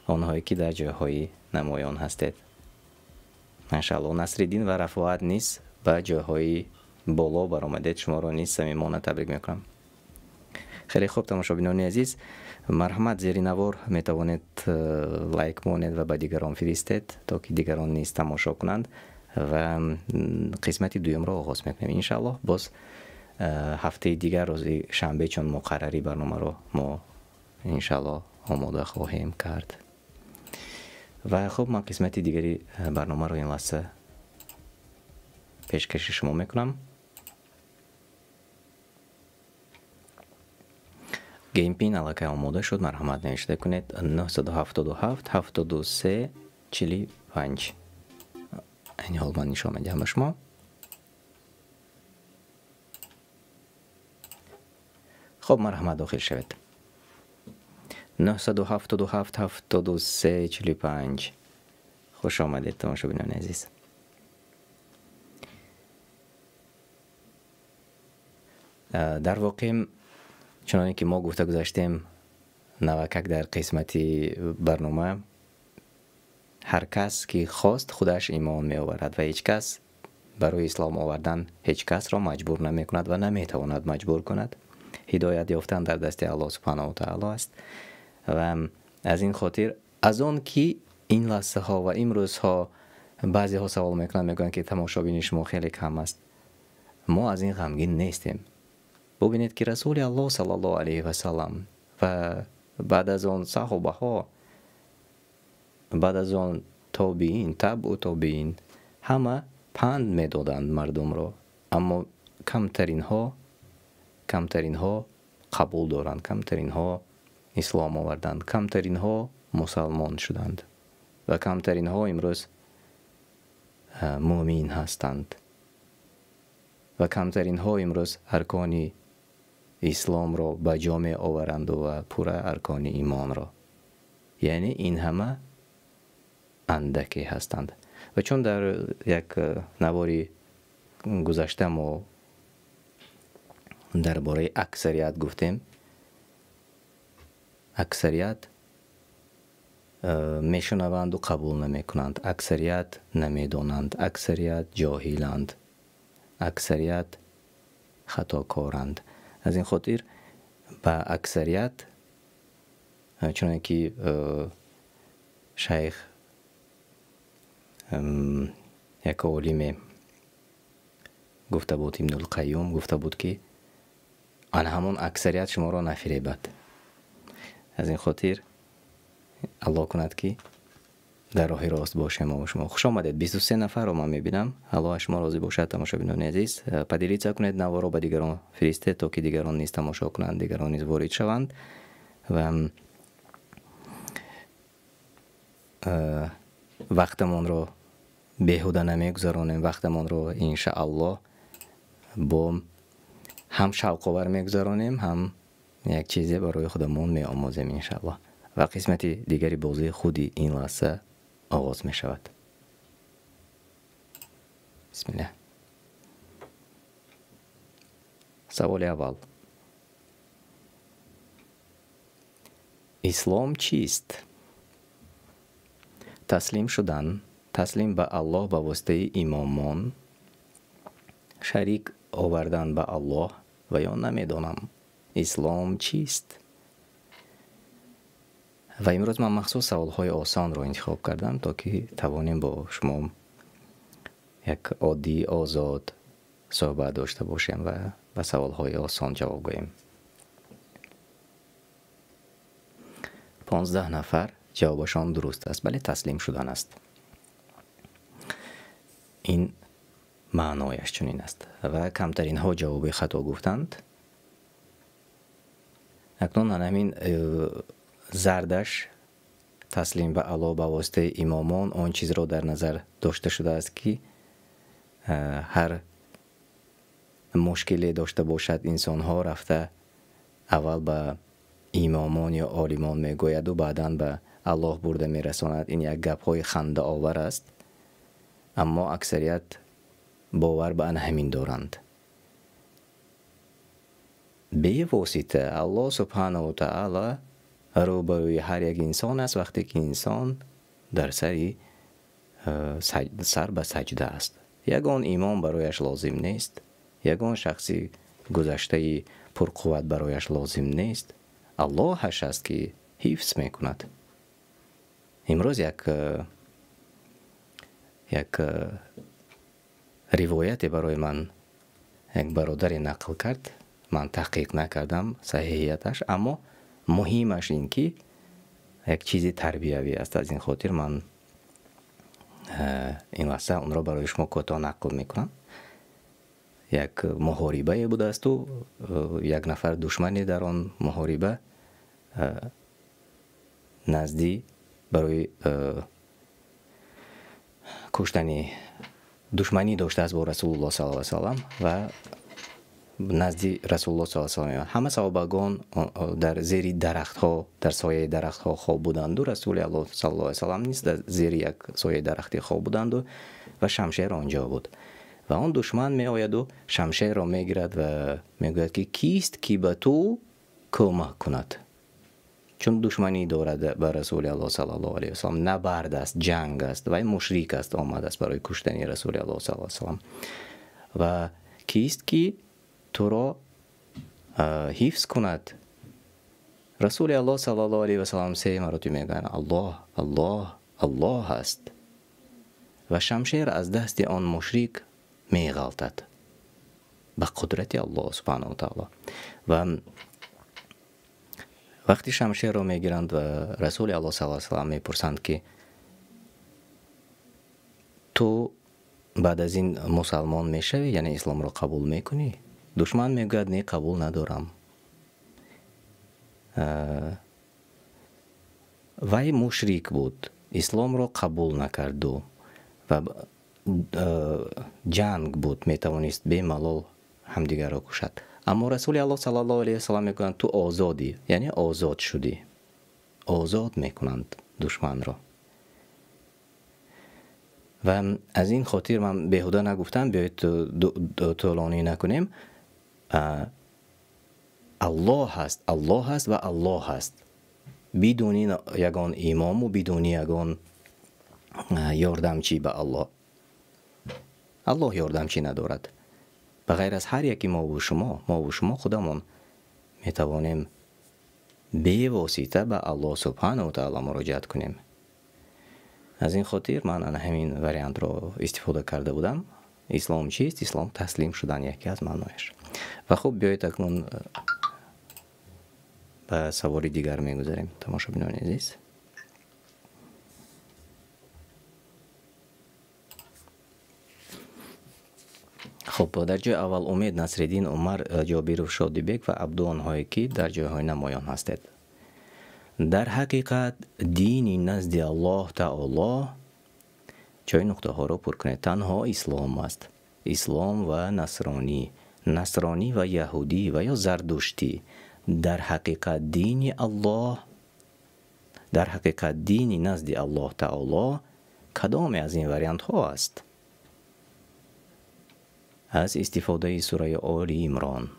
онҳое ки дар ҷойҳои намоён ҳастед. Машаалло, Насриддин ва Рафоат низ ба ҷойҳои боло баромадед, шуморо низ самимона табрик мекунам. Хеле хуб, тамошобинони азиз, марҳамат, зери навор метавонед лайк монед ва ба дигарон фиристед, то ки дигарон низ тамошо кунанд, ва қисмати дуюмро оғоз мекунем иншааллоҳ. Боз ҳафтаи дигар рӯзи шанбе, чун муқаррари барномаро мо иншааллоҳ омода хоҳем кард. Ва хуб, ман қисмати дигари барномаро ин лаҳза пешкаши шумо мекунам. Game pin аллакай омода шуд, марҳамат навишта кунед 977 73 45. Айни ҳол ман нишон медиҳам ба шумо. Хуб, марҳамат, дохил шавед. 977 73 45. Хуш омадед, тамошобинони азиз. Дар воқеъ, чуноне ки мо гуфта гузаштем, навакак дар қисмати барнома, ҳар кас ки хост худаш имон меоварад ва ҳеҷ кас барои ислом овардан ҳеҷ касро маҷбур намекунад ва наметавонад маҷбур кунад. Ҳидоят ёфтан дар дасти Аллоҳ субҳанаҳу ва таъоло аст ва аз ин хотир, аз он ки ин лаҳзаҳо ва имрӯзҳо баъзеҳо савол мекунанд, мегӯянд ки тамошобини шумо хеле кам аст. Мо аз ин ғамгин нестем. Бубинед ки Расули Аллоҳ саллаллоҳу алайҳи васаллам ва баъд аз он саҳобаҳо, баъд аз он тобиин, табъу тобиин ҳама панд медоданд мардумро, аммо камтаринҳо қабул доранд, камтаринҳо ислом оварданд, камтаринҳо мусалмон шуданд ва камтаринҳо имрӯз мӯмин ҳастанд ва камтаринҳо имрӯз аркони исломро ба ҷо меоваранду ва пурра аркони имонро. Яъне ин ҳама андаке ҳастанд. Ва чун дар як навори гузашта мо дар бораи аксарият гуфтем, аксарият мешунаванду қабул намекунанд, аксарият намедонанд, аксарият ҷоҳиланд, аксарият хатокоранд. Аз ин хотир ба аксарият, чуноне ки шайх як олиме гуфта буд, Ибнулқаюм гуфта буд, ки ана ҳамон аксарият шуморо нафиребад. Аз ин хотир Аллоҳ кунад ки дар роҳи рост бошем мо шумо. Хуш омадед, 23 нафарро ман мебинам. Аллоҳ аз шумо розӣ бошад, тамошобинони азиз. Поделиться кунед наворо, ба дигарон фиристед, то ки дигарон низ тамошо кунанд, дигарон низ ворид шаванд ва вақтамонро беҳуда намегузаронем, вақтамонро иншааллоҳ бо ҳам шавқовар мегузаронем, ҳам як чизе барои худамон меомӯзем иншааллоҳ. Ва қисмати дигари бозии худи ин лаҳза оғоз мешавад. Бисмиллаҳ. Саволи аввал. Ислом чист? Таслим шудан, таслим ба Аллоҳ ба воситаи имомон, шарик овардан ба Аллоҳ ва ё намедонам. Ислом чист? Ва имрӯз ман махсус саволҳои осонро интихоб кардам, то ки тавонем бо шумо як оддӣ, озод суҳбат дошта бошем ва ба саволҳои осон ҷавоб гӯем. 15 нафар ҷавобашон дуруст аст, бале, таслим шудан аст. Ин маънояш чунин аст ва камтаринҳо ҷавоби хато гуфтанд. Акнун ана ҳамин зардаш таслим ба Аллоҳ ба воситаи имомон он чизро дар назар дошта шудааст, ки ҳар мушкиле дошта бошад инсонҳо рафта аввал ба имомон ё олимон мегӯяду баъдан ба Аллоҳ бурда мерасонад. Ин як гапҳои хандаовар аст, аммо аксарият бовар ба ана ҳамин доранд. Бевосита Аллоҳ субҳанаҳу таала рӯбарӯи ҳар як инсон аст, вақте ки инсон дар сари сар ба саҷда аст. Ягон имом барояш лозим нест, ягон шахси гузаштаи пурқувват барояш лозим нест. Аллоҳаш аст, ки ҳифз мекунад. Имрӯз як ривояте барои ман як бародаре нақл кард. Ман таҳқиқ накардам саҳиҳияташ, аммо муҳимаш ин ки як чизи тарбиявӣ аст. Аз ин хотир ман ин лаҳза онро барои шумо кӯтоҳ нақл мекунам. Як муҳорибае будаасту як нафар душмане дар он муҳориба назди барои куштани душманӣ доштааст бо Расулуллоҳ саллаллоҳу алайҳи васаллам ва назди Расулуллоҳ саллаллоҳу алайҳи васаллам. Ҳама саҳобагон дар зери дарахтҳо, дар сояи дарахтҳо хоб буданду. Расули Аллоҳ саллаллоҳу алайҳи васаллам низ дар зери як сояи дарахте хоб буданду ва шамшер онҷо буд. Ва он душман меояду шамшерро мегирад ва мегӯяд, ки кист, ки ба ту кӯмак кунад? Чун душманӣ дорад ба Расули Аллоҳ саллаллоҳу алайҳи васаллам, набард аст, ҷанг аст, вай мушрик аст, омадааст барои куштани Расули Аллоҳ саллаллоҳу алайҳи васаллам. Ва кист, ки туро ҳифз кунад? Расули Аллоҳ саллаллоҳу алайҳи васаллам се маротиба мегӯянд: Аллоҳ, Аллоҳ, Аллоҳ аст. Ва шамшер аз дасти он мушрик меғалтад ба қудрати Аллоҳ субҳанаҳу ва таъоло. Ва вақти шамшерро мегиранд ва Расули Аллоҳ саллаллоҳу алайҳи васаллам мепурсанд, ки ту баъд аз ин мусалмон мешавӣ, яъне исломро қабул мекунӣ? Душман мегӯяд: не, қабул надорам. Вай мушрик буд, исломро қабул накарду ва ҷанг буд, метавонист бемалол ҳамдигарро кушад. Аммо Расули Аллоҳ саллаллоҳу алайҳи васаллам мегӯянд: ту озодӣ, яъне озод шудӣ. Озод мекунанд душманро. Ва аз ин хотир ман беҳуда нагуфтам, биёед тӯлонӣ накунем. Аллоҳ аст, Аллоҳ аст ва Аллоҳ аст. Бидуни ягон имому бидуни ягон ёрдамчӣ ба Аллоҳ. Аллоҳ ёрдамчӣ надорад. Ба ғайр аз ҳар яки мову шумо, мову шумо худамон метавонем бевосита ба Аллоҳ субҳанаҳу ва таъоло муроҷиат кунем. Аз ин хотир ман ана ҳамин вариантро истифода карда будам. Ислом чист? Ислом таслим шудан яке аз маънояш. Ва хуб, биёед акнун ба саволи дигар мегузарем, тамошобинони азиз. Хуб, дар ҷои аввал Умед, Насриддин, Умар, Ҷобиров, Шодибек ва Абду, онҳое ки дар ҷойҳои намоён ҳастед. Дар ҳақиқат дини назди Аллоҳ таоло, ҷои нуқтаҳоро пур кунед, танҳо ислом аст. Ислом ва насронӣ, насронӣ ва яҳудӣ ва ё зардуштӣ. Дар ҳақиқат дини Аллоҳ, дар ҳақиқат дини назди Аллоҳ таоло кадоме аз ин вариантҳо аст? Аз истифодаи сураи Оли Имрон,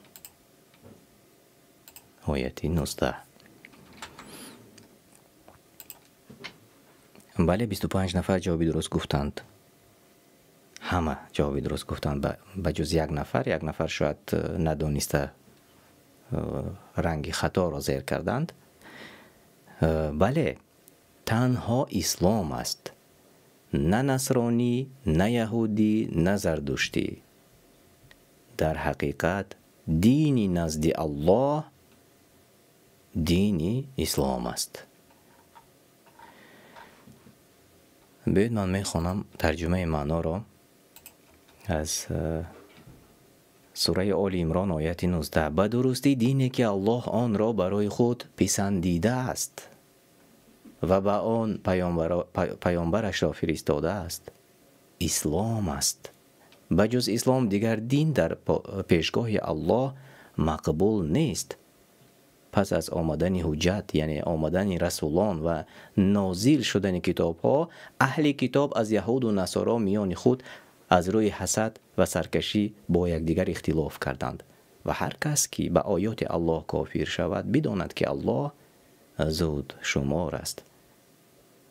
ояти 19. Бале, 25 нафар ҷавоби дуруст гуфтанд. Ҳама ҷавоби дуруст гуфтанд, ба ҷуз як нафар. Як нафар шояд надониста ранги хаторо зер карданд. Бале, танҳо ислом аст. На насронӣ, на яҳудӣ, на зардуштӣ. Дар ҳақиқат дини назди Аллоҳ дини ислом аст. Биёед ман мехонам тарҷумаи маъноро аз сураи Оли Имрон, ояти 19. Ба дурустӣ дине, ки Аллоҳ онро барои худ писандидааст ва ба он паёмбарашро фиристодааст, ислом аст. Ба ҷуз ислом дигар дин дар пешгоҳи Аллоҳ мақбул нест. Пас аз омадани ҳуҷҷат, яъне омадани расулон ва нозил шудани китобҳо, аҳли китоб аз яҳуду насоро миёни худ аз рӯи ҳасад ва саркашӣ бо якдигар ихтилоф карданд. Ва ҳар кас ки ба оёти Аллоҳ кофир шавад, бидонад ки Аллоҳ зуд шумор аст,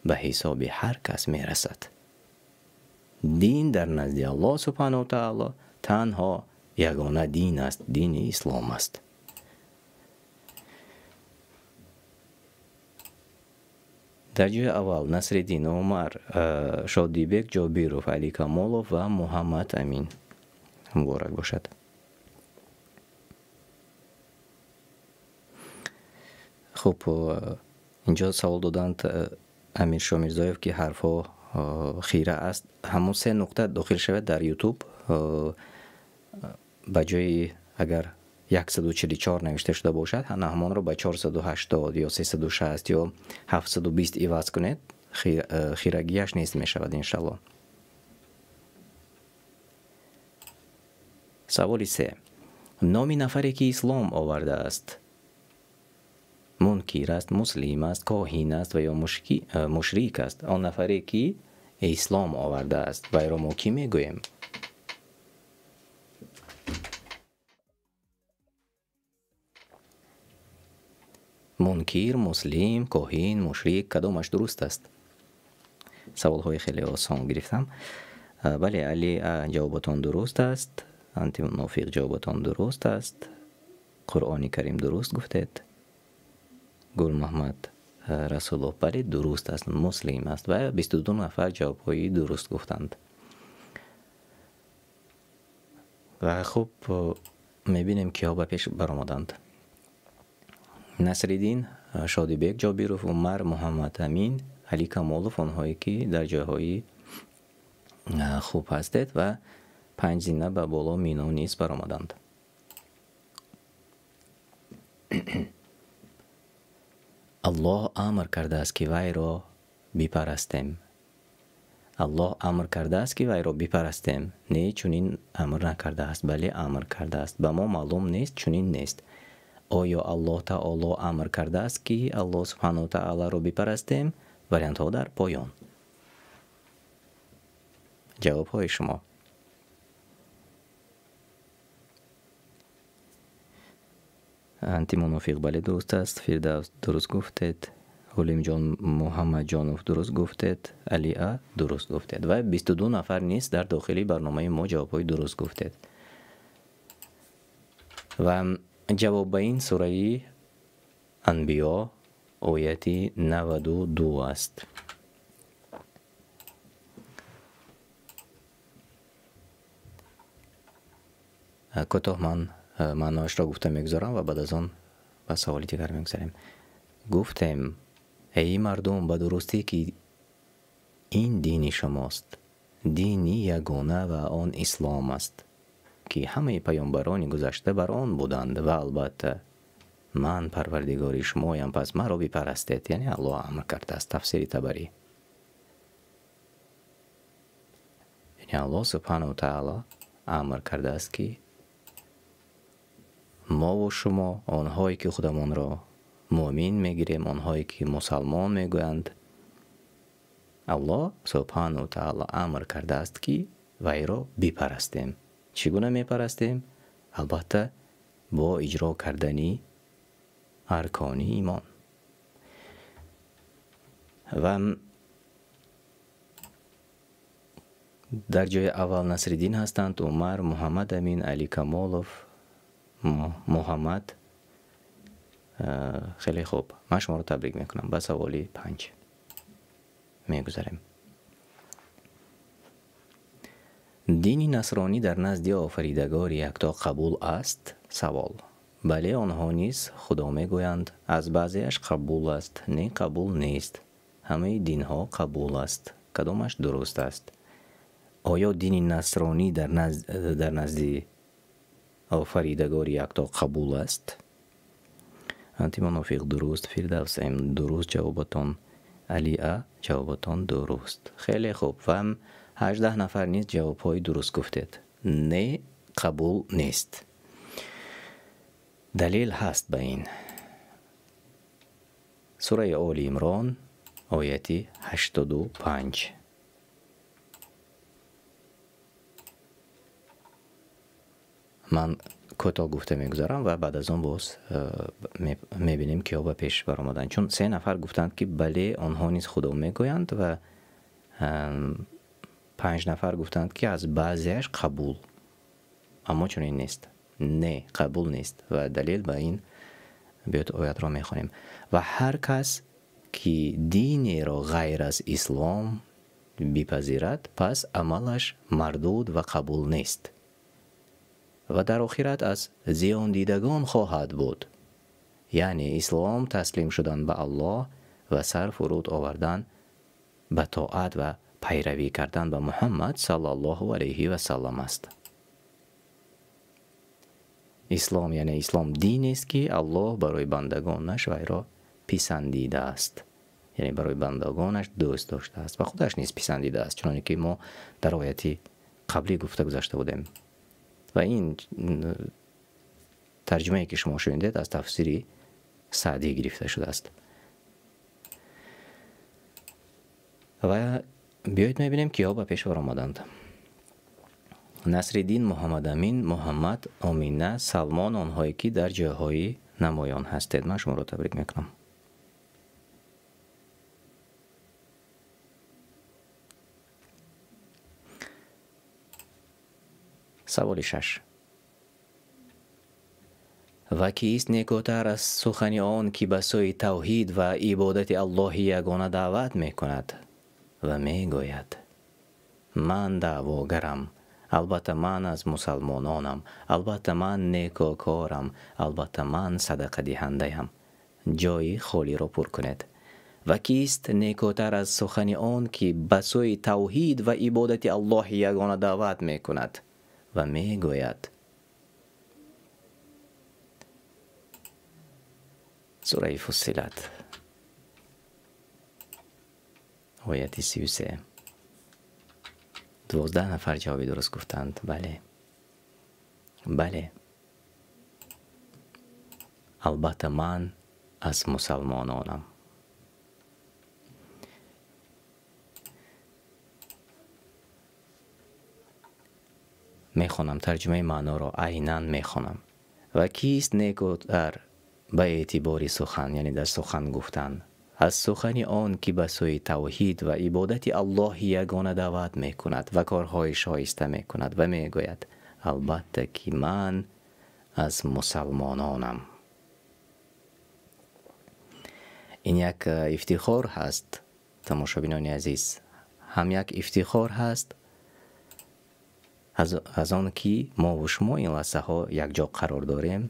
ба ҳисоби ҳар кас мерасад. Дин дар назди Аллоҳ субҳанаҳу ва таъоло танҳо ягона дин аст, дини ислом аст. Дар ҷои аввал Насриддин, Умар, Шодибек Ҷобиров, Али Камолов ва Муҳаммад Амин. Муборак бошад. Хуб, инҷо савол доданд Амир Шомирзоев, ки ҳарфҳо хира аст. Ҳамон се нуқта дохил шавад дар YouTube, ба ҷои агар 144 навишта шуда бошад, ҳамонро ба 480 ё 360 ё 720 иваз кунед, хирагиаш нест мешавад иншаллоҳ. Саволи се. Номи нафаре ки ислом овардааст мункир аст, муслим аст, коҳин аст ва ё мушрик аст? Он нафаре ки ислом овардааст, вайро мо кӣ мегӯем? Мункир, муслим, коҳин, мушрик, кадомаш дуруст аст? Саволҳои хеле осон гирифтам. Бале, Али, ҷавобатон дуруст аст. Антимунофиқ, ҷавобатон дуруст аст. Қуръони Карим дуруст гуфтед. Гулмаҳмад Расулов, бале, дуруст аст, муслим аст. Ва 22 нафар ҷавобҳои дуруст гуфтанд. Ва хуб, мебинем киҳо ба пеш баромаданд. Насриддин, Шодибек Ҷобиров, Умар, Муҳаммад Амин, Али Камолов, онҳое ки дар ҷойҳои хуб ҳастед ва 5 зина ба боло Мино низ баромаданд. Аллоҳ амр кардааст ки вайро бипарастем. Аллоҳ амр кардааст ки вайро бипарастем. Не, чунин амр накардааст, бале амр кардааст. Ба мо маълум нест, чунин нест. Оё Аллоҳ таоло амр кардааст ки Аллоҳ субҳанаҳу ва таолоро бипарастем? Вариантҳо дар поён. Ҷавобҳои шумо. Антимунофиқ, бале дуруст аст. Фирдавс дуруст гуфтед. Ҳулимҷон Муҳаммадҷонов дуруст гуфтед. Али А дуруст гуфтед. Ва 22 нафар низ дар дохили барномаи мо ҷавобҳои дуруст гуфтед. Ва ҷавоб ба ин сураи Анбиё ояти 92 аст. Кӯтоҳ ман маъноашро гуфта мегузорам ва баъд аз он ба саволи дигар мегузарем. Гуфтем: эй мардум, ба дурустӣ ки ин дини шумост, дини ягона ва он ислом аст, ки ҳамаи паёмбарони гузашта бар он буданд ва албатта ман парвардигори шумоям, пас маро бипарастед. Яъне Аллоҳ амр кардааст. Тафсири Табарӣ. Яъне Аллоҳ субҳанаҳу ва таъоло амр кардааст ки мову шумо, онҳое ки худамонро муъмин мегирем, онҳое ки мусалмон мегӯянд, Аллоҳ субҳанаҳу ва таъоло амр кардааст ки вайро бипарастем. Чӣ гуна мепарастем? Албатта бо иҷро кардани аркони имон. Ва дар ҷои аввал Насриддин ҳастанд, Умар, Муҳаммад Амин, Али Камолов, Муҳаммад. Хеле хуб, ман шуморо табрик мекунам. Ба саволи 5 мегузарем. Дини насронӣ дар назди офаридагори якто қабул аст? Савол. Бале, онҳо низ худо мегӯянд. Аз баъзеаш қабул аст, не қабул нест. Ҳамаи динҳо қабул аст. Кадомаш дуруст аст? Оё дини насронӣ дар назди офаридагори якто қабул аст? Антимунофиқ дуруст, Фирдавс М дуруст ҷавобатон, Али А ҷавобатон дуруст. Хеле хуб. Ва 18 нафар низ ҷавобҳои дуруст гуфтед. Не, қабул нест. Далел ҳаст ба ин. Сураи Оли Имрон, ояти 85. Ман кӯтоҳ гуфта мегузарам ва баъд аз он боз мебинем, киҳо ба пеш баромаданд. Чун се нафар гуфтанд, ки бале, онҳо низ Худо мегӯянд, ва 5 нафар гуфтанд, ки аз баъзеаш қабул. Аммо чунин нест. Не, қабул нест. Ва далел ба ин биёед оятро мехонем. Ва ҳар кас ки динеро ғайр аз ислом бипазирад, пас амалаш мардуд ва қабул нест ва дар охират аз зиёндидагон хоҳад буд. Яъне ислом таслим шудан ба Аллоҳ ва сар фуруд овардан ба тоат ва пайравӣ кардан ба Муҳаммад саллаллоҳу алайҳи васаллам аст. Ислом яъне ислом динест, ки Аллоҳ барои бандагонаш вайро писандидааст, яъне барои бандагонаш дӯст доштааст ва худаш низ писандидааст, чуноне ки мо дар ояти қаблӣ гуфта гузашта будем. Ва ин тарҷумае, ки шумо шунидед, аз тафсири Саъдӣ гирифта шудааст. Ва биёед мебинем, киҳо ба пеш баромаданд. Насриддин, Муҳаммадамин, Муҳаммад, Омина, Салмон, онҳое ки дар ҷойҳои намоён ҳастед, ман шуморо табрик мекунам. Саволи 6. Ва кист некӯтар аз сухани он, ки ба сӯи тавҳид ва ибодати Аллоҳи ягона даъват мекунад ва мегӯяд: ман даъвогарам, албатта ман аз мусалмононам, албатта ман некӯкорам, албатта ман садақадиҳандаям. Ҷои холиро пур кунед. Ва кист некӯтар аз сухани он, ки ба сӯи тавҳид ва ибодати Аллоҳи ягона даъват мекунад ва мегӯяд. Сураи Фуссилат, ояти 33. 12 нафар ҷавоби дуруст гуфтанд. Бале, бале, албатта ман аз мусалмононам. Мехонам тарҷумаи маъноро, айнан мехонам. Ва кист некӯтар ба эътибори сухан, яъне дар сухан гуфтан, аз сухани он, ки ба сӯи тавҳид ва ибодати Аллоҳи ягона даъват мекунад ва корҳои шоиста мекунад ва мегӯяд: албатта ки ман аз мусалмононам. Ин як ифтихор ҳаст, тамошобинони азиз, ҳам як ифтихор ҳаст аз он ки мову шумо ин лаҳзаҳо якҷо қарор дорем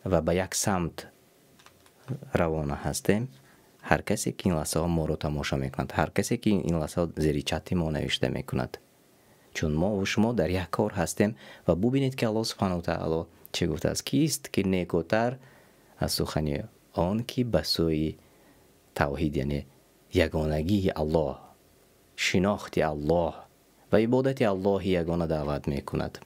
ва ба як самт равона ҳастем. Ҳар касе ки ин лаҳзаҳо моро тамошо мекунад, ҳар касе ки ин лаҳзаҳо зери чати мо навишта мекунад, чун мову шумо дар як кор ҳастем. Ва бубинед, ки Аллоҳ субҳанаҳу ва таъоло чӣ гуфтааст: кист ки некӯтар аз сухани он, ки ба сӯи тавҳид, яъне ягонагии Аллоҳ, шинохти Аллоҳ ва ибодати Аллоҳи ягона даъват мекунад,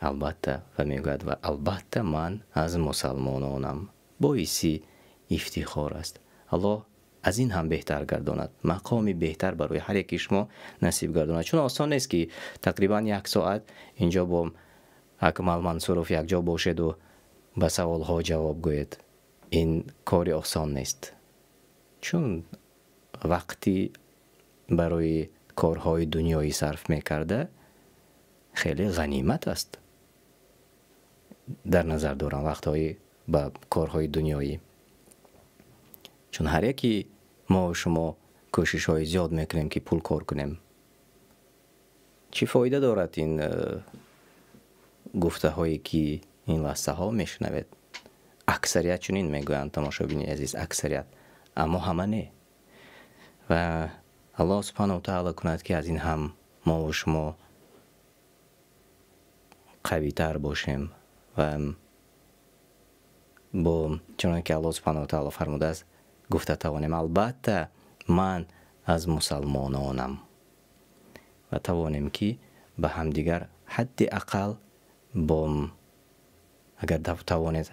албатта, ва мегӯяд: ва албатта ман аз мусалмононам. Боиси ифтихор аст. Аллоҳ аз ин ҳам беҳтар гардонад, мақоми беҳтар барои ҳар яки шумо насиб гардонад. Чун осон нест, ки тақрибан як соат инҷо бо Акмал Мансуров якҷо бошеду ба саволҳо ҷавоб гӯед. Ин кори осон нест, чун вақти барои корҳои дунёӣ сарф мекарда хеле ғанимат аст. Дар назар дорам вақтҳои ба корҳои дунёӣ, чун ҳар яки мо шумо кӯшишҳои зиёд мекунем, ки пул кор кунем. Чӣ фоида дорад ин гуфтаҳое, ки ин лаҳзаҳо мешунавед? Аксарият чунин мегӯянд, тамошобини азиз, аксарият, аммо ҳама не. Ва Аллоҳ субҳанаҳу ва таъоло кунад, ки аз ин ҳам мову шумо қавитар бошем ва бо чуноне ки Аллоҳ субҳанаҳу ва таъоло фармудааст гуфта тавонем: албатта ман аз мусалмононам, ва тавонем, ки ба ҳамдигар ҳадди ақал бо Агар тавонед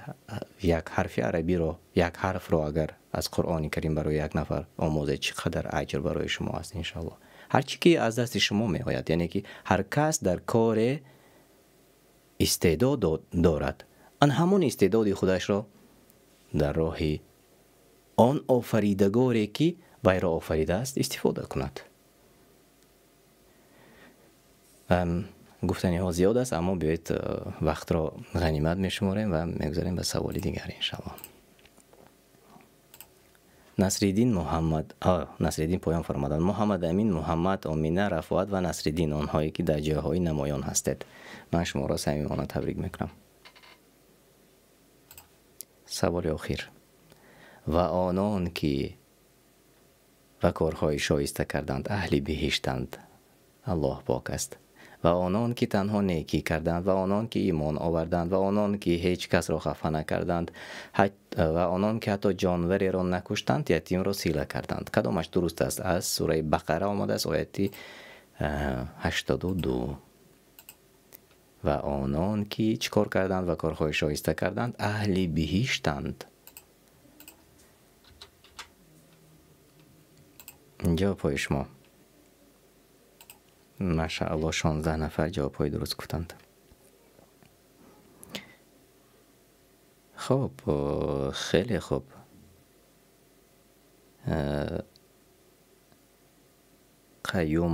як ҳарфи арабиро, як ҳарфро агар аз Қуръони Карим барои як нафар омӯзед, чӣ қадар аҷр барои шумо аст иншоаллоҳ. Ҳар чӣ ки аз дасти шумо меояд, яъне ки ҳар кас дар коре истеъдод дорад, ан ҳамон истеъдоди худашро дар роҳи он офаридагоре ки вайро офаридааст истифода кунад. Гуфтаниҳо зиёд аст, аммо биёед вақтро ғанимат мешуморем ва мегузарем ба саволи дигар иншааллоҳ. Насриддин Муҳаммад, Насриддин поён фармаданд. Муҳаммад Амин, Муҳаммад, Омина, Рафоат ва Насриддин, онҳое ки дар ҷойҳои намоён ҳастед. Ман шуморо самимона табрик мекунам. Саволи охир. Ва онон ки ва корҳои шоиста карданд, аҳли биҳиштанд. Аллоҳ пок аст. Ва онон ки танҳо некӣ карданд, ва онон ки имон оварданд, ва онон ки ҳеҷ касро хафа накарданд, ва онон ки ҳатто ҷонвареро накуштанд, ятимро сила карданд. Кадомаш дуруст аст? Аз сураи Бақара омадааст, ояти 82. Ва онон ки чӣ кор карданд ва корҳои шоиста карданд, аҳли биҳиштанд. Ҷавобҳои шумо. Машааллоҳ, 16 нафар ҷавобҳои дуруст гуфтанд. Хуб, хеле хуб. Қаюм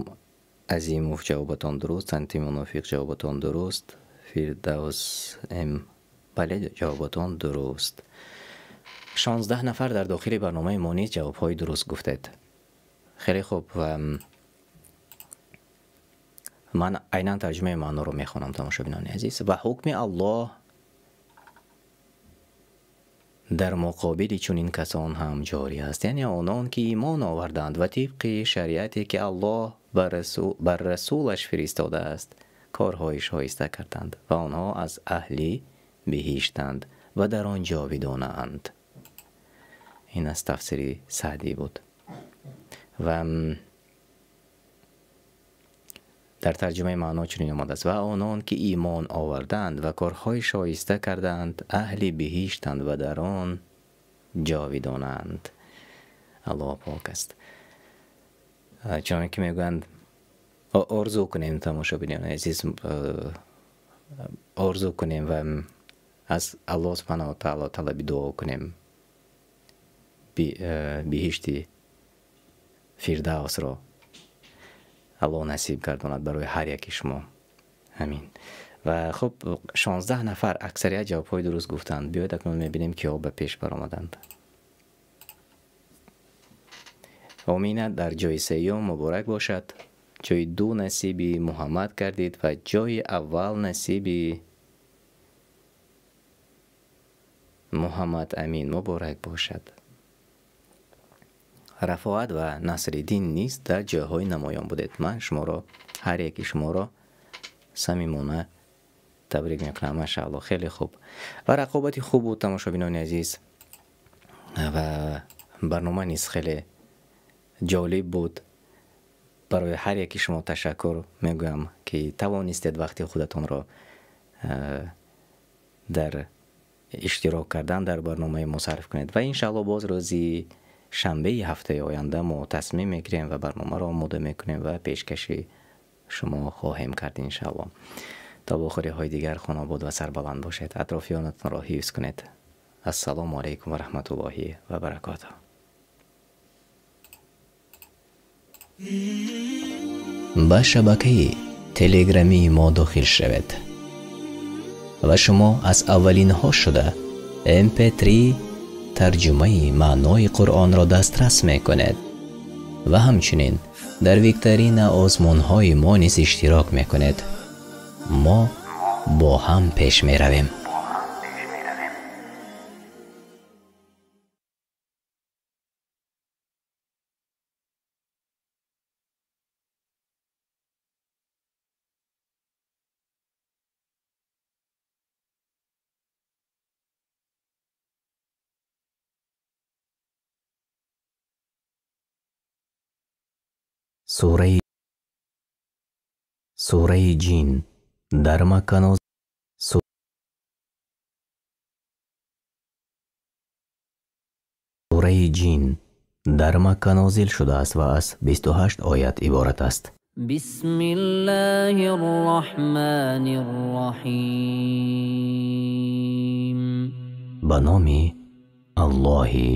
Азимов ҷавобатон дуруст, Анти Мунофиқ ҷавобатон дуруст, Фирдавс М бале ҷавобатон дуруст. 16 нафар дар дохили барномаи мо низ ҷавобҳои дуруст гуфтед. Хеле хуб. Ман айнан тарҷумаи маъноро мехонам, тамошобинони азиз. Ва ҳукми Аллоҳ дар муқобили чунин касон ҳам ҷорӣ аст, яъне онон ки имон оварданд ва тибқи шариате ки Аллоҳ бар расулаш фиристодааст корҳои шоиста карданд ва онҳо аз аҳли биҳиштанд ва дар он ҷовидонаанд. Ин аз тафсири Саъдӣ буд. Ва дар тарҷумаи маъно чунин омадааст: ва онон ки имон оварданд ва корҳои шоиста карданд, аҳли биҳиштанд ва дар он ҷовидонаанд. Аллоҳ пок аст. Чуноне ки мегӯянд, орзу кунем, тамошобинони азиз, орзу кунем ва аз Аллоҳ субҳанаҳу ва таъоло талаби дуо кунем биҳишти Фирдавсро Аллоҳ насиб гардонад барои ҳар яки шумо. Амин. Ва хуб, 16 нафар аксарият ҷавобҳои дуруст гуфтанд. Биёед акнун мебинем киҳо ба пеш баромаданд. Омина дар ҷои сеюм муборак бошад. Ҷои ду насиби Муҳаммад гардид ва ҷои аввал насиби Муҳаммад Амин муборак бошад. Рафоат ва Насриддин низ дар ҷойҳои намоён будед. Ман шуморо, ҳар яки шуморо самимона табрик мекунам. Машааллоҳ, хеле хуб ва рақобати хуб буд, тамошобинони азиз, ва барнома низ хеле ҷолиб буд. Барои ҳар яки шумо ташаккур мегӯям ки тавонистед вақти худатонро дар иштирок кардан дар барномаи мо сарф кунед ва иншааллоҳ боз рӯзи шанбеи ҳафтаи оянда мо тасмим мегирем ва барномаро омода мекунем ва пешкаши шумо хоҳем кард иншааллоҳ. То бохӯриҳои дигар хонобод ва сарбаланд бошед, атрофиёнатонро ҳифз кунед. Ассалому алайкум ва раҳматуллоҳи ва баракотуҳ. Ба шабакаи телеграмии мо дохил шавед ва шумо аз аввалинҳо шуда mp3 тарҷумаи маънои Қуръонро дастрас мекунед ва ҳамчунин дар викторина озмунҳои мо низ иштирок мекунед. Мо бо ҳам пеш меравем. Сураи Ҷин дар Макка. Сураи Ҷин дар Макка нозил шудааст ва аз 28 оят иборат аст. Бисмиллаҳир Роҳманир Роҳим. Ба номи Аллоҳи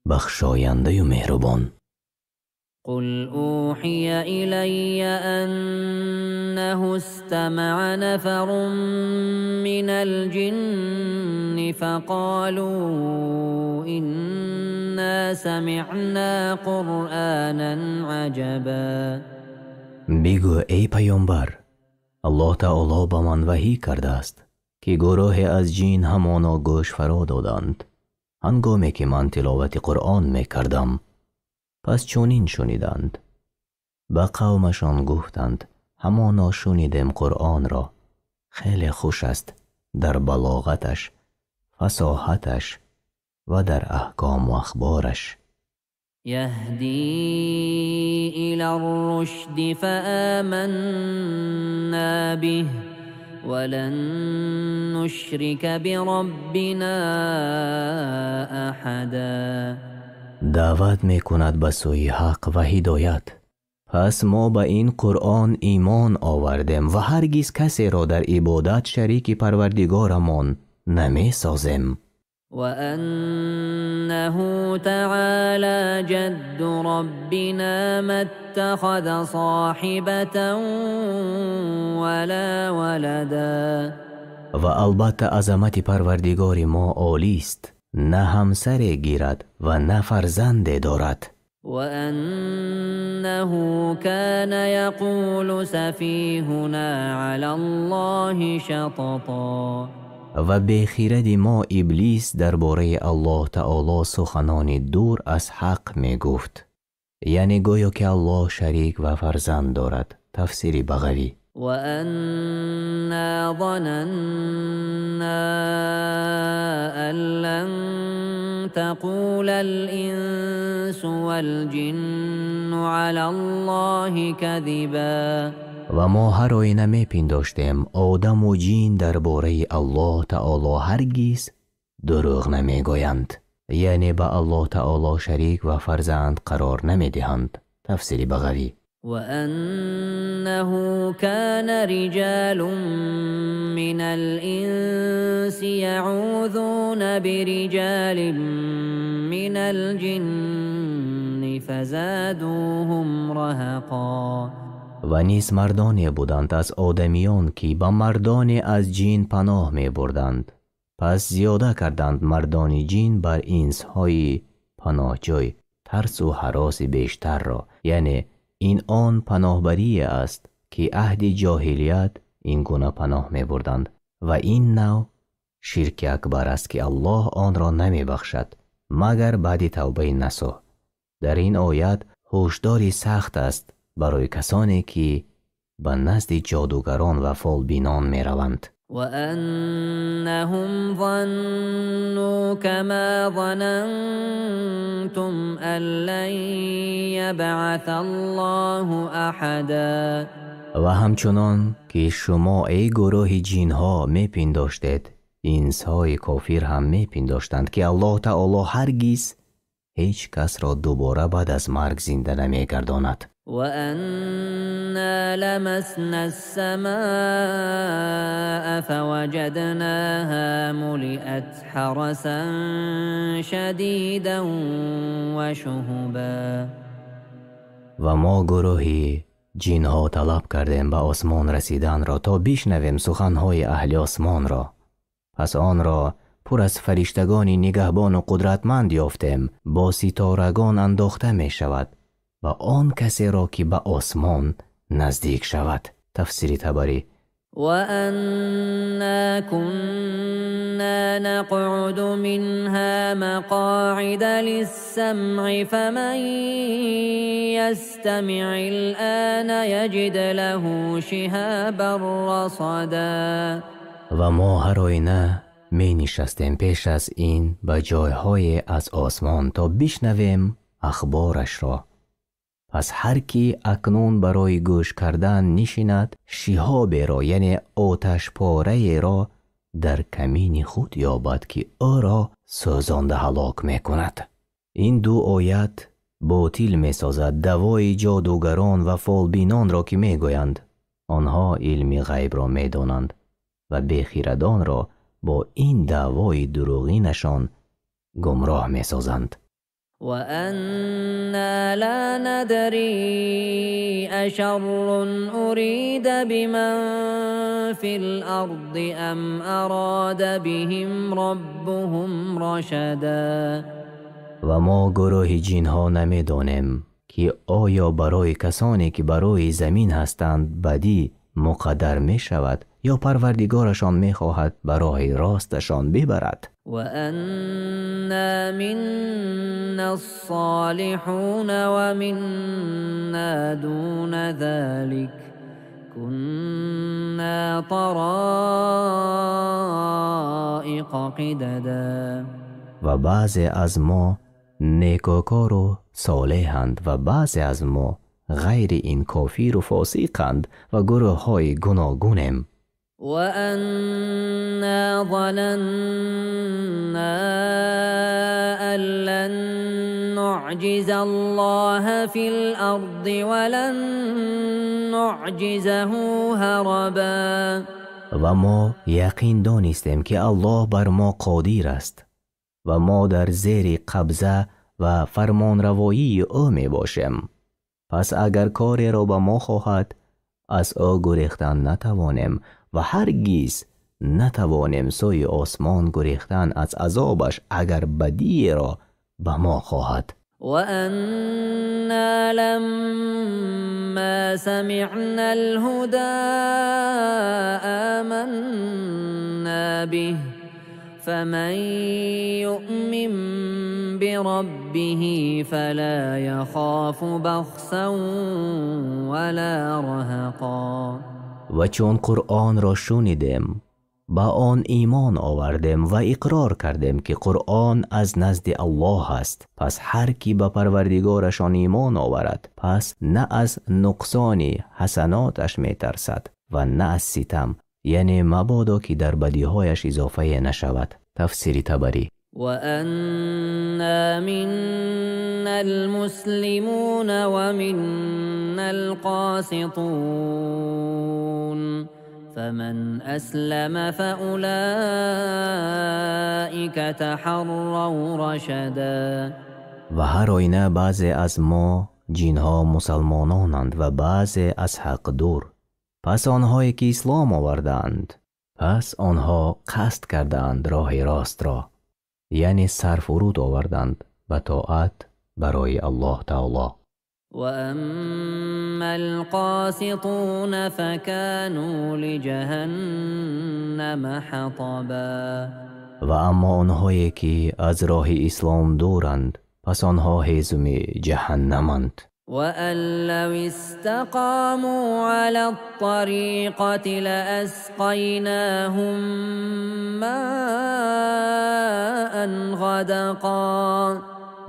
бахшояндаю меҳрубон. قل أوحي إلي أنه استمع نفر من الجن فقالوا إنا سمعنا قرآنا عجبا. Бигӯ эй паёмбар, Аллоҳ Таоло ба ман ваҳӣ кардааст, ки гурӯҳе аз ҷин ҳамоно гӯш фаро доданд, ҳангоме ки ман тиловати Қуръон мекардам. Пас чунин шуниданд. Ба қавмашон гуфтанд, ҳамоно шунидем Қуръонро. Хеле хуш аст дар балоғаташ, фасоҳаташ ва дар аҳкому ахбораш. يهدي إلى الرشد فآمنا به ولن نشرك بربنا أحدا. Даъват мекунад ба сӯи ҳақ ва ҳидоят. Пас мо ба ин Қуръон имон овардем ва ҳаргиз касеро дар ибодат шарики Парвардигорамон намесозем. وأنه تعالى جد ربنا ما اتخذ صاحبة ولا ولدا. Ва албатта азамати Парвардигори мо олист, на ҳамсаре гирад ва на фарзанде дорад. وأنه كان يقول سفيهنا على الله شططا. Ва бехиради мо Иблис дар бораи Аллоҳ Таоло суханони дур аз ҳақ мегуфт, яъне гӯё ки Аллоҳ шарик ва фарзанд дорад. Тафсири Бағавӣ. وأنا ظننا أن لن تقول الإنس والجن على الله كذبا. Ва мо ҳар оина мепиндоштем, одаму ҷин дар бораи Аллоҳ Таоло ҳаргиз дурӯғ намегӯянд, яъне ба Аллоҳ Таоло шарик ва фарзанд қарор намедиҳанд. Тафсири Бағавӣ. وأنه كان رجال من الإنس يعوذون برجال من الجن فزادوهم رهقا. Ва низ мардоне буданд аз одамиён, ки ба мардоне аз ҷин паноҳ мебурданд. Пас зиёда карданд мардони ҷин бар инсҳои паноҳҷӯй тарсу ҳароси бештарро, яъне ин он паноҳбарие аст, ки аҳди ҷоҳилият ин гуна паноҳ мебурданд ва ин нав ширки акбар аст, ки Аллоҳ онро намебахшад, магар баъди тавбаи насӯҳ. Дар ин оят ҳушдори сахт аст барои касоне, ки ба назди ҷодугарон ва фолбинон мераванд. وأنهم ظنوا كما ظننتم أن لن يبعث الله أحدا. Ва ҳамчунон ки шумо эй гурӯҳи ҷинҳо мепиндоштед, инсҳои кофир ҳам мепиндоштанд, ки Аллоҳ Таоло ҳаргиз ҳеҷ касро дубора баъд аз марг зинда намегардонад. وأنا لمسنا السماء فوجدناها ملئت حرسا شديدا وشهبا. Ва мо гурӯҳи ҷинҳо талаб кардем ба осмон расиданро, то бишнавем суханҳои аҳли осмонро. Пас онро пур аз фариштагони нигаҳбону қудратманд ёфтем, бо ситорагон андохта мешавад ва он касеро, ки ба осмон наздик шавад. Тафсири Табарӣ. وأنا كنا نقعد منها مقاعد للسمع فمن يستمع الآن يجد له شهابا رصدا. Ва мо ҳар оина менишастем пеш аз ин ба ҷойҳое аз осмон, то бишнавем ахборашро. Пас ҳар ки акнун барои гӯш кардан нишинад, шиҳоберо, яъне оташпораеро дар камини худ ёбад, ки ӯро сӯзонда ҳалок мекунад. Ин ду оят ботил месозад даъвои ҷодугарон ва фолбинонро, ки мегӯянд онҳо илми ғайбро медонанд ва бехирадонро бо ин даъвои дурӯғинашон гумроҳ месозанд. وأنا لا ندري أشر أريد بمن في الأرض أم أراد بهم ربهم رشدا. Ва мо гурӯҳи ҷинҳо намедонем, ки оё барои касоне, ки бар рӯи замин ҳастанд, бадӣ муқаддар мешавад ё парвардигорашон мехоҳад ба роҳи росташон бибарад. وأنا منا الصالحون ومنا دون ذلك كنا طرائق قددا. Ва баъзе аз мо некӯкору солеҳанд ва баъзе аз мо ғайри ин кофиру фосиқанд ва гурӯҳҳои гуногунем. وأنا ظننا أن لن نعجز الله في الأرض ولن نعجزه هربا. Ва мо яқин донистем, ки Аллоҳ бар мо қодир аст ва мо дар зери қабза ва фармонравоии ӯ мебошем. Пас агар кореро ба мо хоҳад, аз ӯ гурехтан натавонем ва ҳаргиз натавонем сӯи осмон гурехтан аз азобаш, агар бадиеро ба мо хоҳад. وأنا لما سمعنا الهدى آمنا به فمن يؤمن بربه فلا يخاف بخسا ولا رهقا. Ва чун Қуръонро шунидем, ба он имон овардем ва иқрор кардем, ки Қуръон аз назди Аллоҳ аст. Пас ҳар кӣ ба парвардигорашон имон оварад, пас на аз нуқсони ҳасаноташ метарсад ва на аз ситам, яъне мабодо ки дар бадиҳояш изофае нашавад. Тафсири Табарӣ. وأنا منا المسلمون ومنا القاسطون فمن أسلم فأولئك تحروا رشدا. Ва ҳар оина баъзе аз мо ҷинҳо мусалмононанд ва баъзе аз ҳақ дур. Пас онҳое ки ислом овардаанд, пас онҳо қасд кардаанд роҳи ростро, яъне сарфуруд оварданд ба тоат барои Аллоҳ таоло. وأما القاسطون فكانوا لجهنم حطبا. Ва аммо онҳое ки аз роҳи ислом дуранд, пас онҳо ҳезуми ҷаҳаннаманд. وأن لو استقاموا على الطريقة لأسقيناهم ماء غدقا.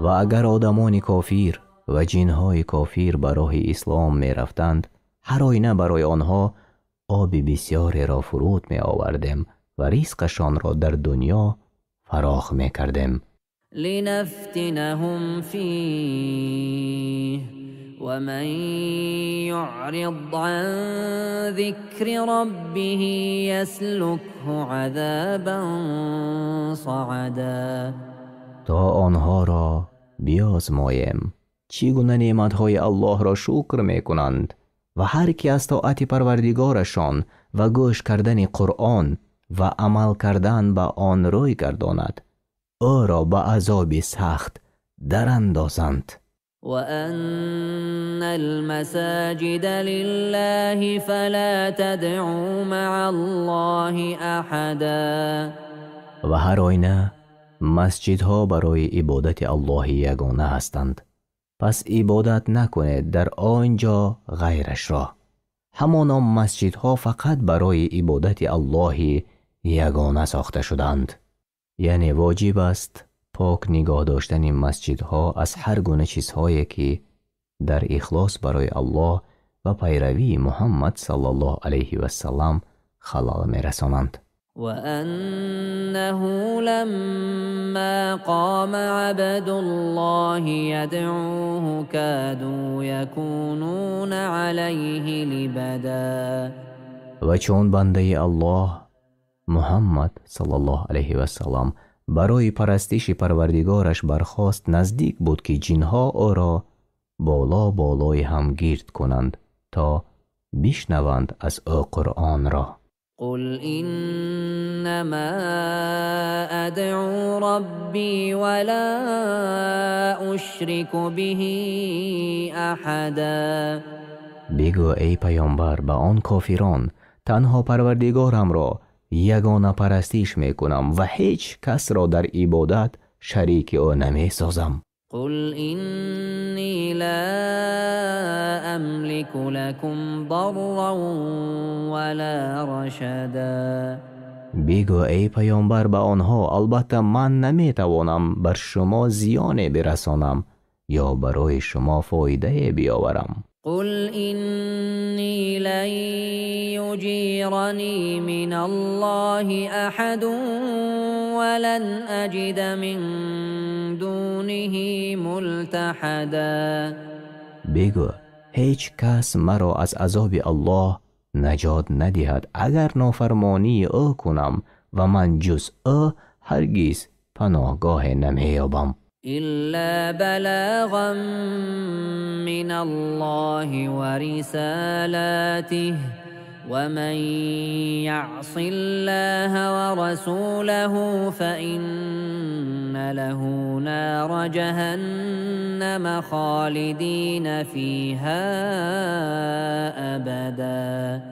Ва агар одамони кофир ва ҷинҳои кофир ба роҳи ислом мерафтанд, ҳар оина барои онҳо оби бисёреро фуруд меовардем ва ризқашонро дар дунё фарох мекардем. لنفتنهم فيه ومن يعرض عن ذكر ربه يسلكه عذابا صعدا. То онҳоро биозмоем, чӣ гуна неъматҳои Аллоҳро шукр мекунанд, ва ҳар ки аз тоати парвардигорашон ва гӯш кардани Қуръон ва амал кардан ба он рӯй гардонад, ӯро ба азоби сахт дарандозанд. وأن المساجد لله فلا تدعوا مع الله أحدا. Ва ҳар оина масҷидҳо барои ибодати Аллоҳи ягона ҳастанд, пас ибодат накунед дар он ҷо ғайрашро. Ҳамоно масҷидҳо фақат барои ибодати Аллоҳи ягона сохта шуданд. Яъне воҷиб аст пок нигоҳ доштани масҷидҳо аз ҳар гуна чизҳое, ки дар ихлос барои Аллоҳ ва пайравии Муҳаммад саллаллоҳу алайҳи вассалам халал мерасонанд. وأنه لما قام عبد الله يدعوه كادوا يكونون عليه لبدا. Ва чун бандаи Аллоҳ Муҳаммад саллаллоҳу алайҳи вассалам барои парастиши Парвардигораш бархост, наздик буд, ки ҷинҳо ӯро боло болои ҳам гирд кунанд, то бишнаванд аз ӯ Қуръонро. قل إنما أدعو ربي ولا أشرك به أحدا. Бигӯ, эй паёмбар, ба он кофирон: танҳо Парвардигорамро ягона парастиш мекунам ва ҳеҷ касро дар ибодат шарики ӯ намесозам. قل إني لا أملك لكم ضرا ولا رشدا. Бигӯ, эй паёмбар, ба онҳо: албатта ман наметавонам бар шумо зиёне бирасонам ё барои шумо фоидае биёварам. قل إني لن يجيرني من الله أحد ولن أجد من دونه ملتحدا. Бигӯ, ҳеҷ кас маро аз азоби Аллоҳ наҷот надиҳад, агар нофармонии ӯ кунам, ва ман ҷуз ӯ ҳаргиз паноҳгоҳе намеёбам. إلا بلاغا من الله ورسالاته ومن يعص الله ورسوله فإن له نار جهنم خالدين فيها أبدا.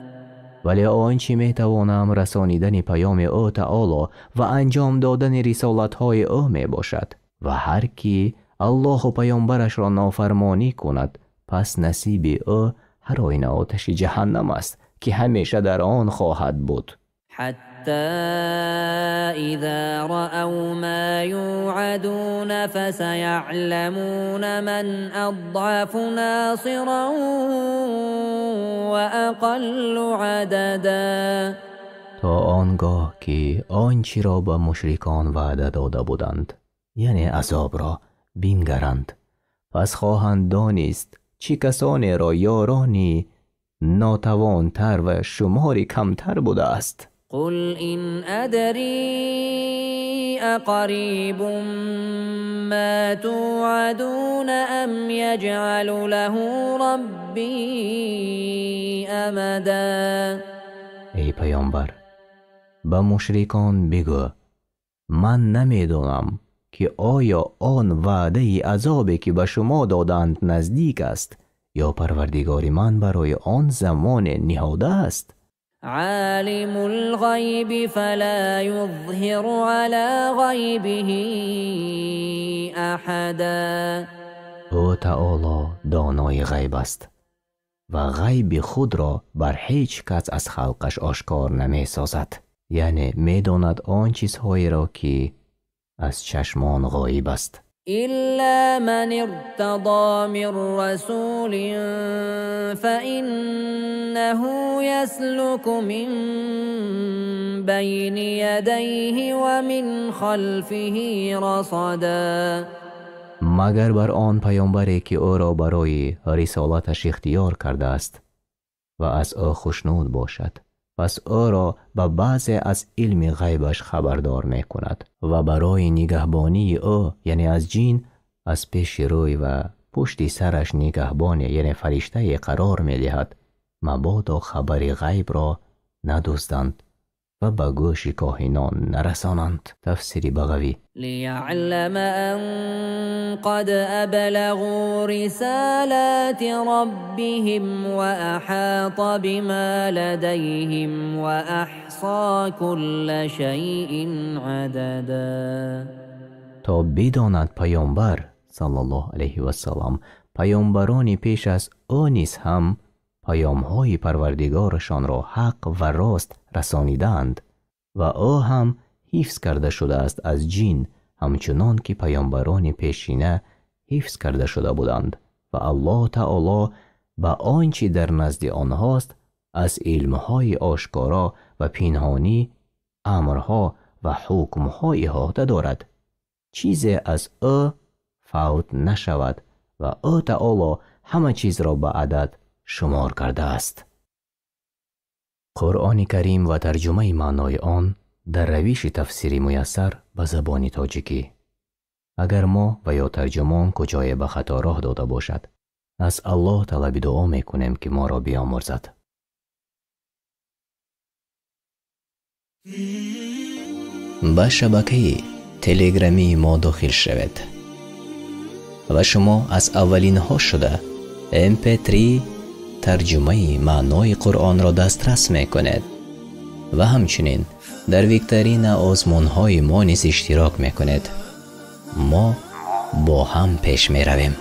Вале он чӣ метавонам расонидани паёми ӯ таоло ва анҷом додани рисолатҳои ӯ мебошад. Ва ҳар кӣ Аллоҳу паёмбарашро нофармонӣ кунад, пас насиби ӯ ҳар оина оташи ҷаҳаннам аст, ки ҳамеша дар он хоҳад буд. حتى إذا رأوا ما يوعدون فسيعلمون من أضعف ناصرا وأقل عددا. То он гоҳ ки он чиро ба мушрикон ваъда дода буданд, яъне азобро бингаранд, пас хоҳанд донист, чӣ касонеро ёрони нотавонтар ва шумори камтар будааст. قل إن أدري أقريب ما توعدون أم يجعل له ربي أمدا. Эй паёмбар, ба мушрикон бигӯ: ман намедонам, ки оё он ваъдаи азобе, ки ба шумо доданд, наздик аст, ё Парвардигори ман барои он замоне ниҳодааст. عالم الغيب فلا يظهر على غيبه أحدا. Ӯ таоло донои ғайб аст ва ғайби худро бар ҳеҷ кас аз халқаш ошкор намесозад, яъне медонад он чизҳоеро, ки аз чашмон ғоиб аст. إلا من ارتضى من رسول فإنه يسلك من بين يديه ومن خلفه رصدا. Магар бар он паёмбаре, ки ӯро барои рисолаташ ихтиёр кардааст ва аз ӯ хушнуд бошад, пас ӯро ба баъзе аз илми ғайбаш хабардор мекунад ва барои нигаҳбонии ӯ, яъне аз ҷин, аз пеши рӯй ва пушти сараш нигаҳбоне, яъне фариштае қарор медиҳад, мабодо хабари ғайбро надузданд ва ба гӯши коҳинон нарасонанд. Тафсири Бағавӣ. ليعلم أن قد أبلغوا رسالات ربهم وأحاط بما لديهم وأحصى كل شيء عددا. То бидонад паёмбар саллаллоҳу алайҳи вассалам, паёмбарони пеш аз ӯ низ ҳам паёмҳои Парвардигорашонро ҳақ ва рост расонидаанд ва ӯ ҳам ҳифз карда шудааст аз ҷин, ҳамчунон ки паёмбарони пешина ҳифз карда шуда буданд, ва Аллоҳ таоло ба он чӣ дар назди онҳост аз илмҳои ошкоро ва пинҳонӣ Амрҳо ва ҳукмҳо иҳота дорад, чизе аз ӯ фавт нашавад ва ӯ таоло ҳама чизро ба адад шумор кардааст. Қуръони Карим ва тарҷумаи маънои он дар равиши тафсири муяссар ба забони тоҷикӣ. Агар мо ва ё тарҷумон куҷое ба хато роҳ дода бошад, аз Аллоҳ талаби дуо мекунем, ки моро биомӯрзад. Ба шабакаи телеграмии мо дохил шавед ва шумо аз аввалинҳо шуда mp3 тарҷумаи маънои Қуръонро дастрас мекунед ва ҳамчунин дар викторина озмунҳои мо низ иштирок мекунед. Мо бо ҳам пеш меравем.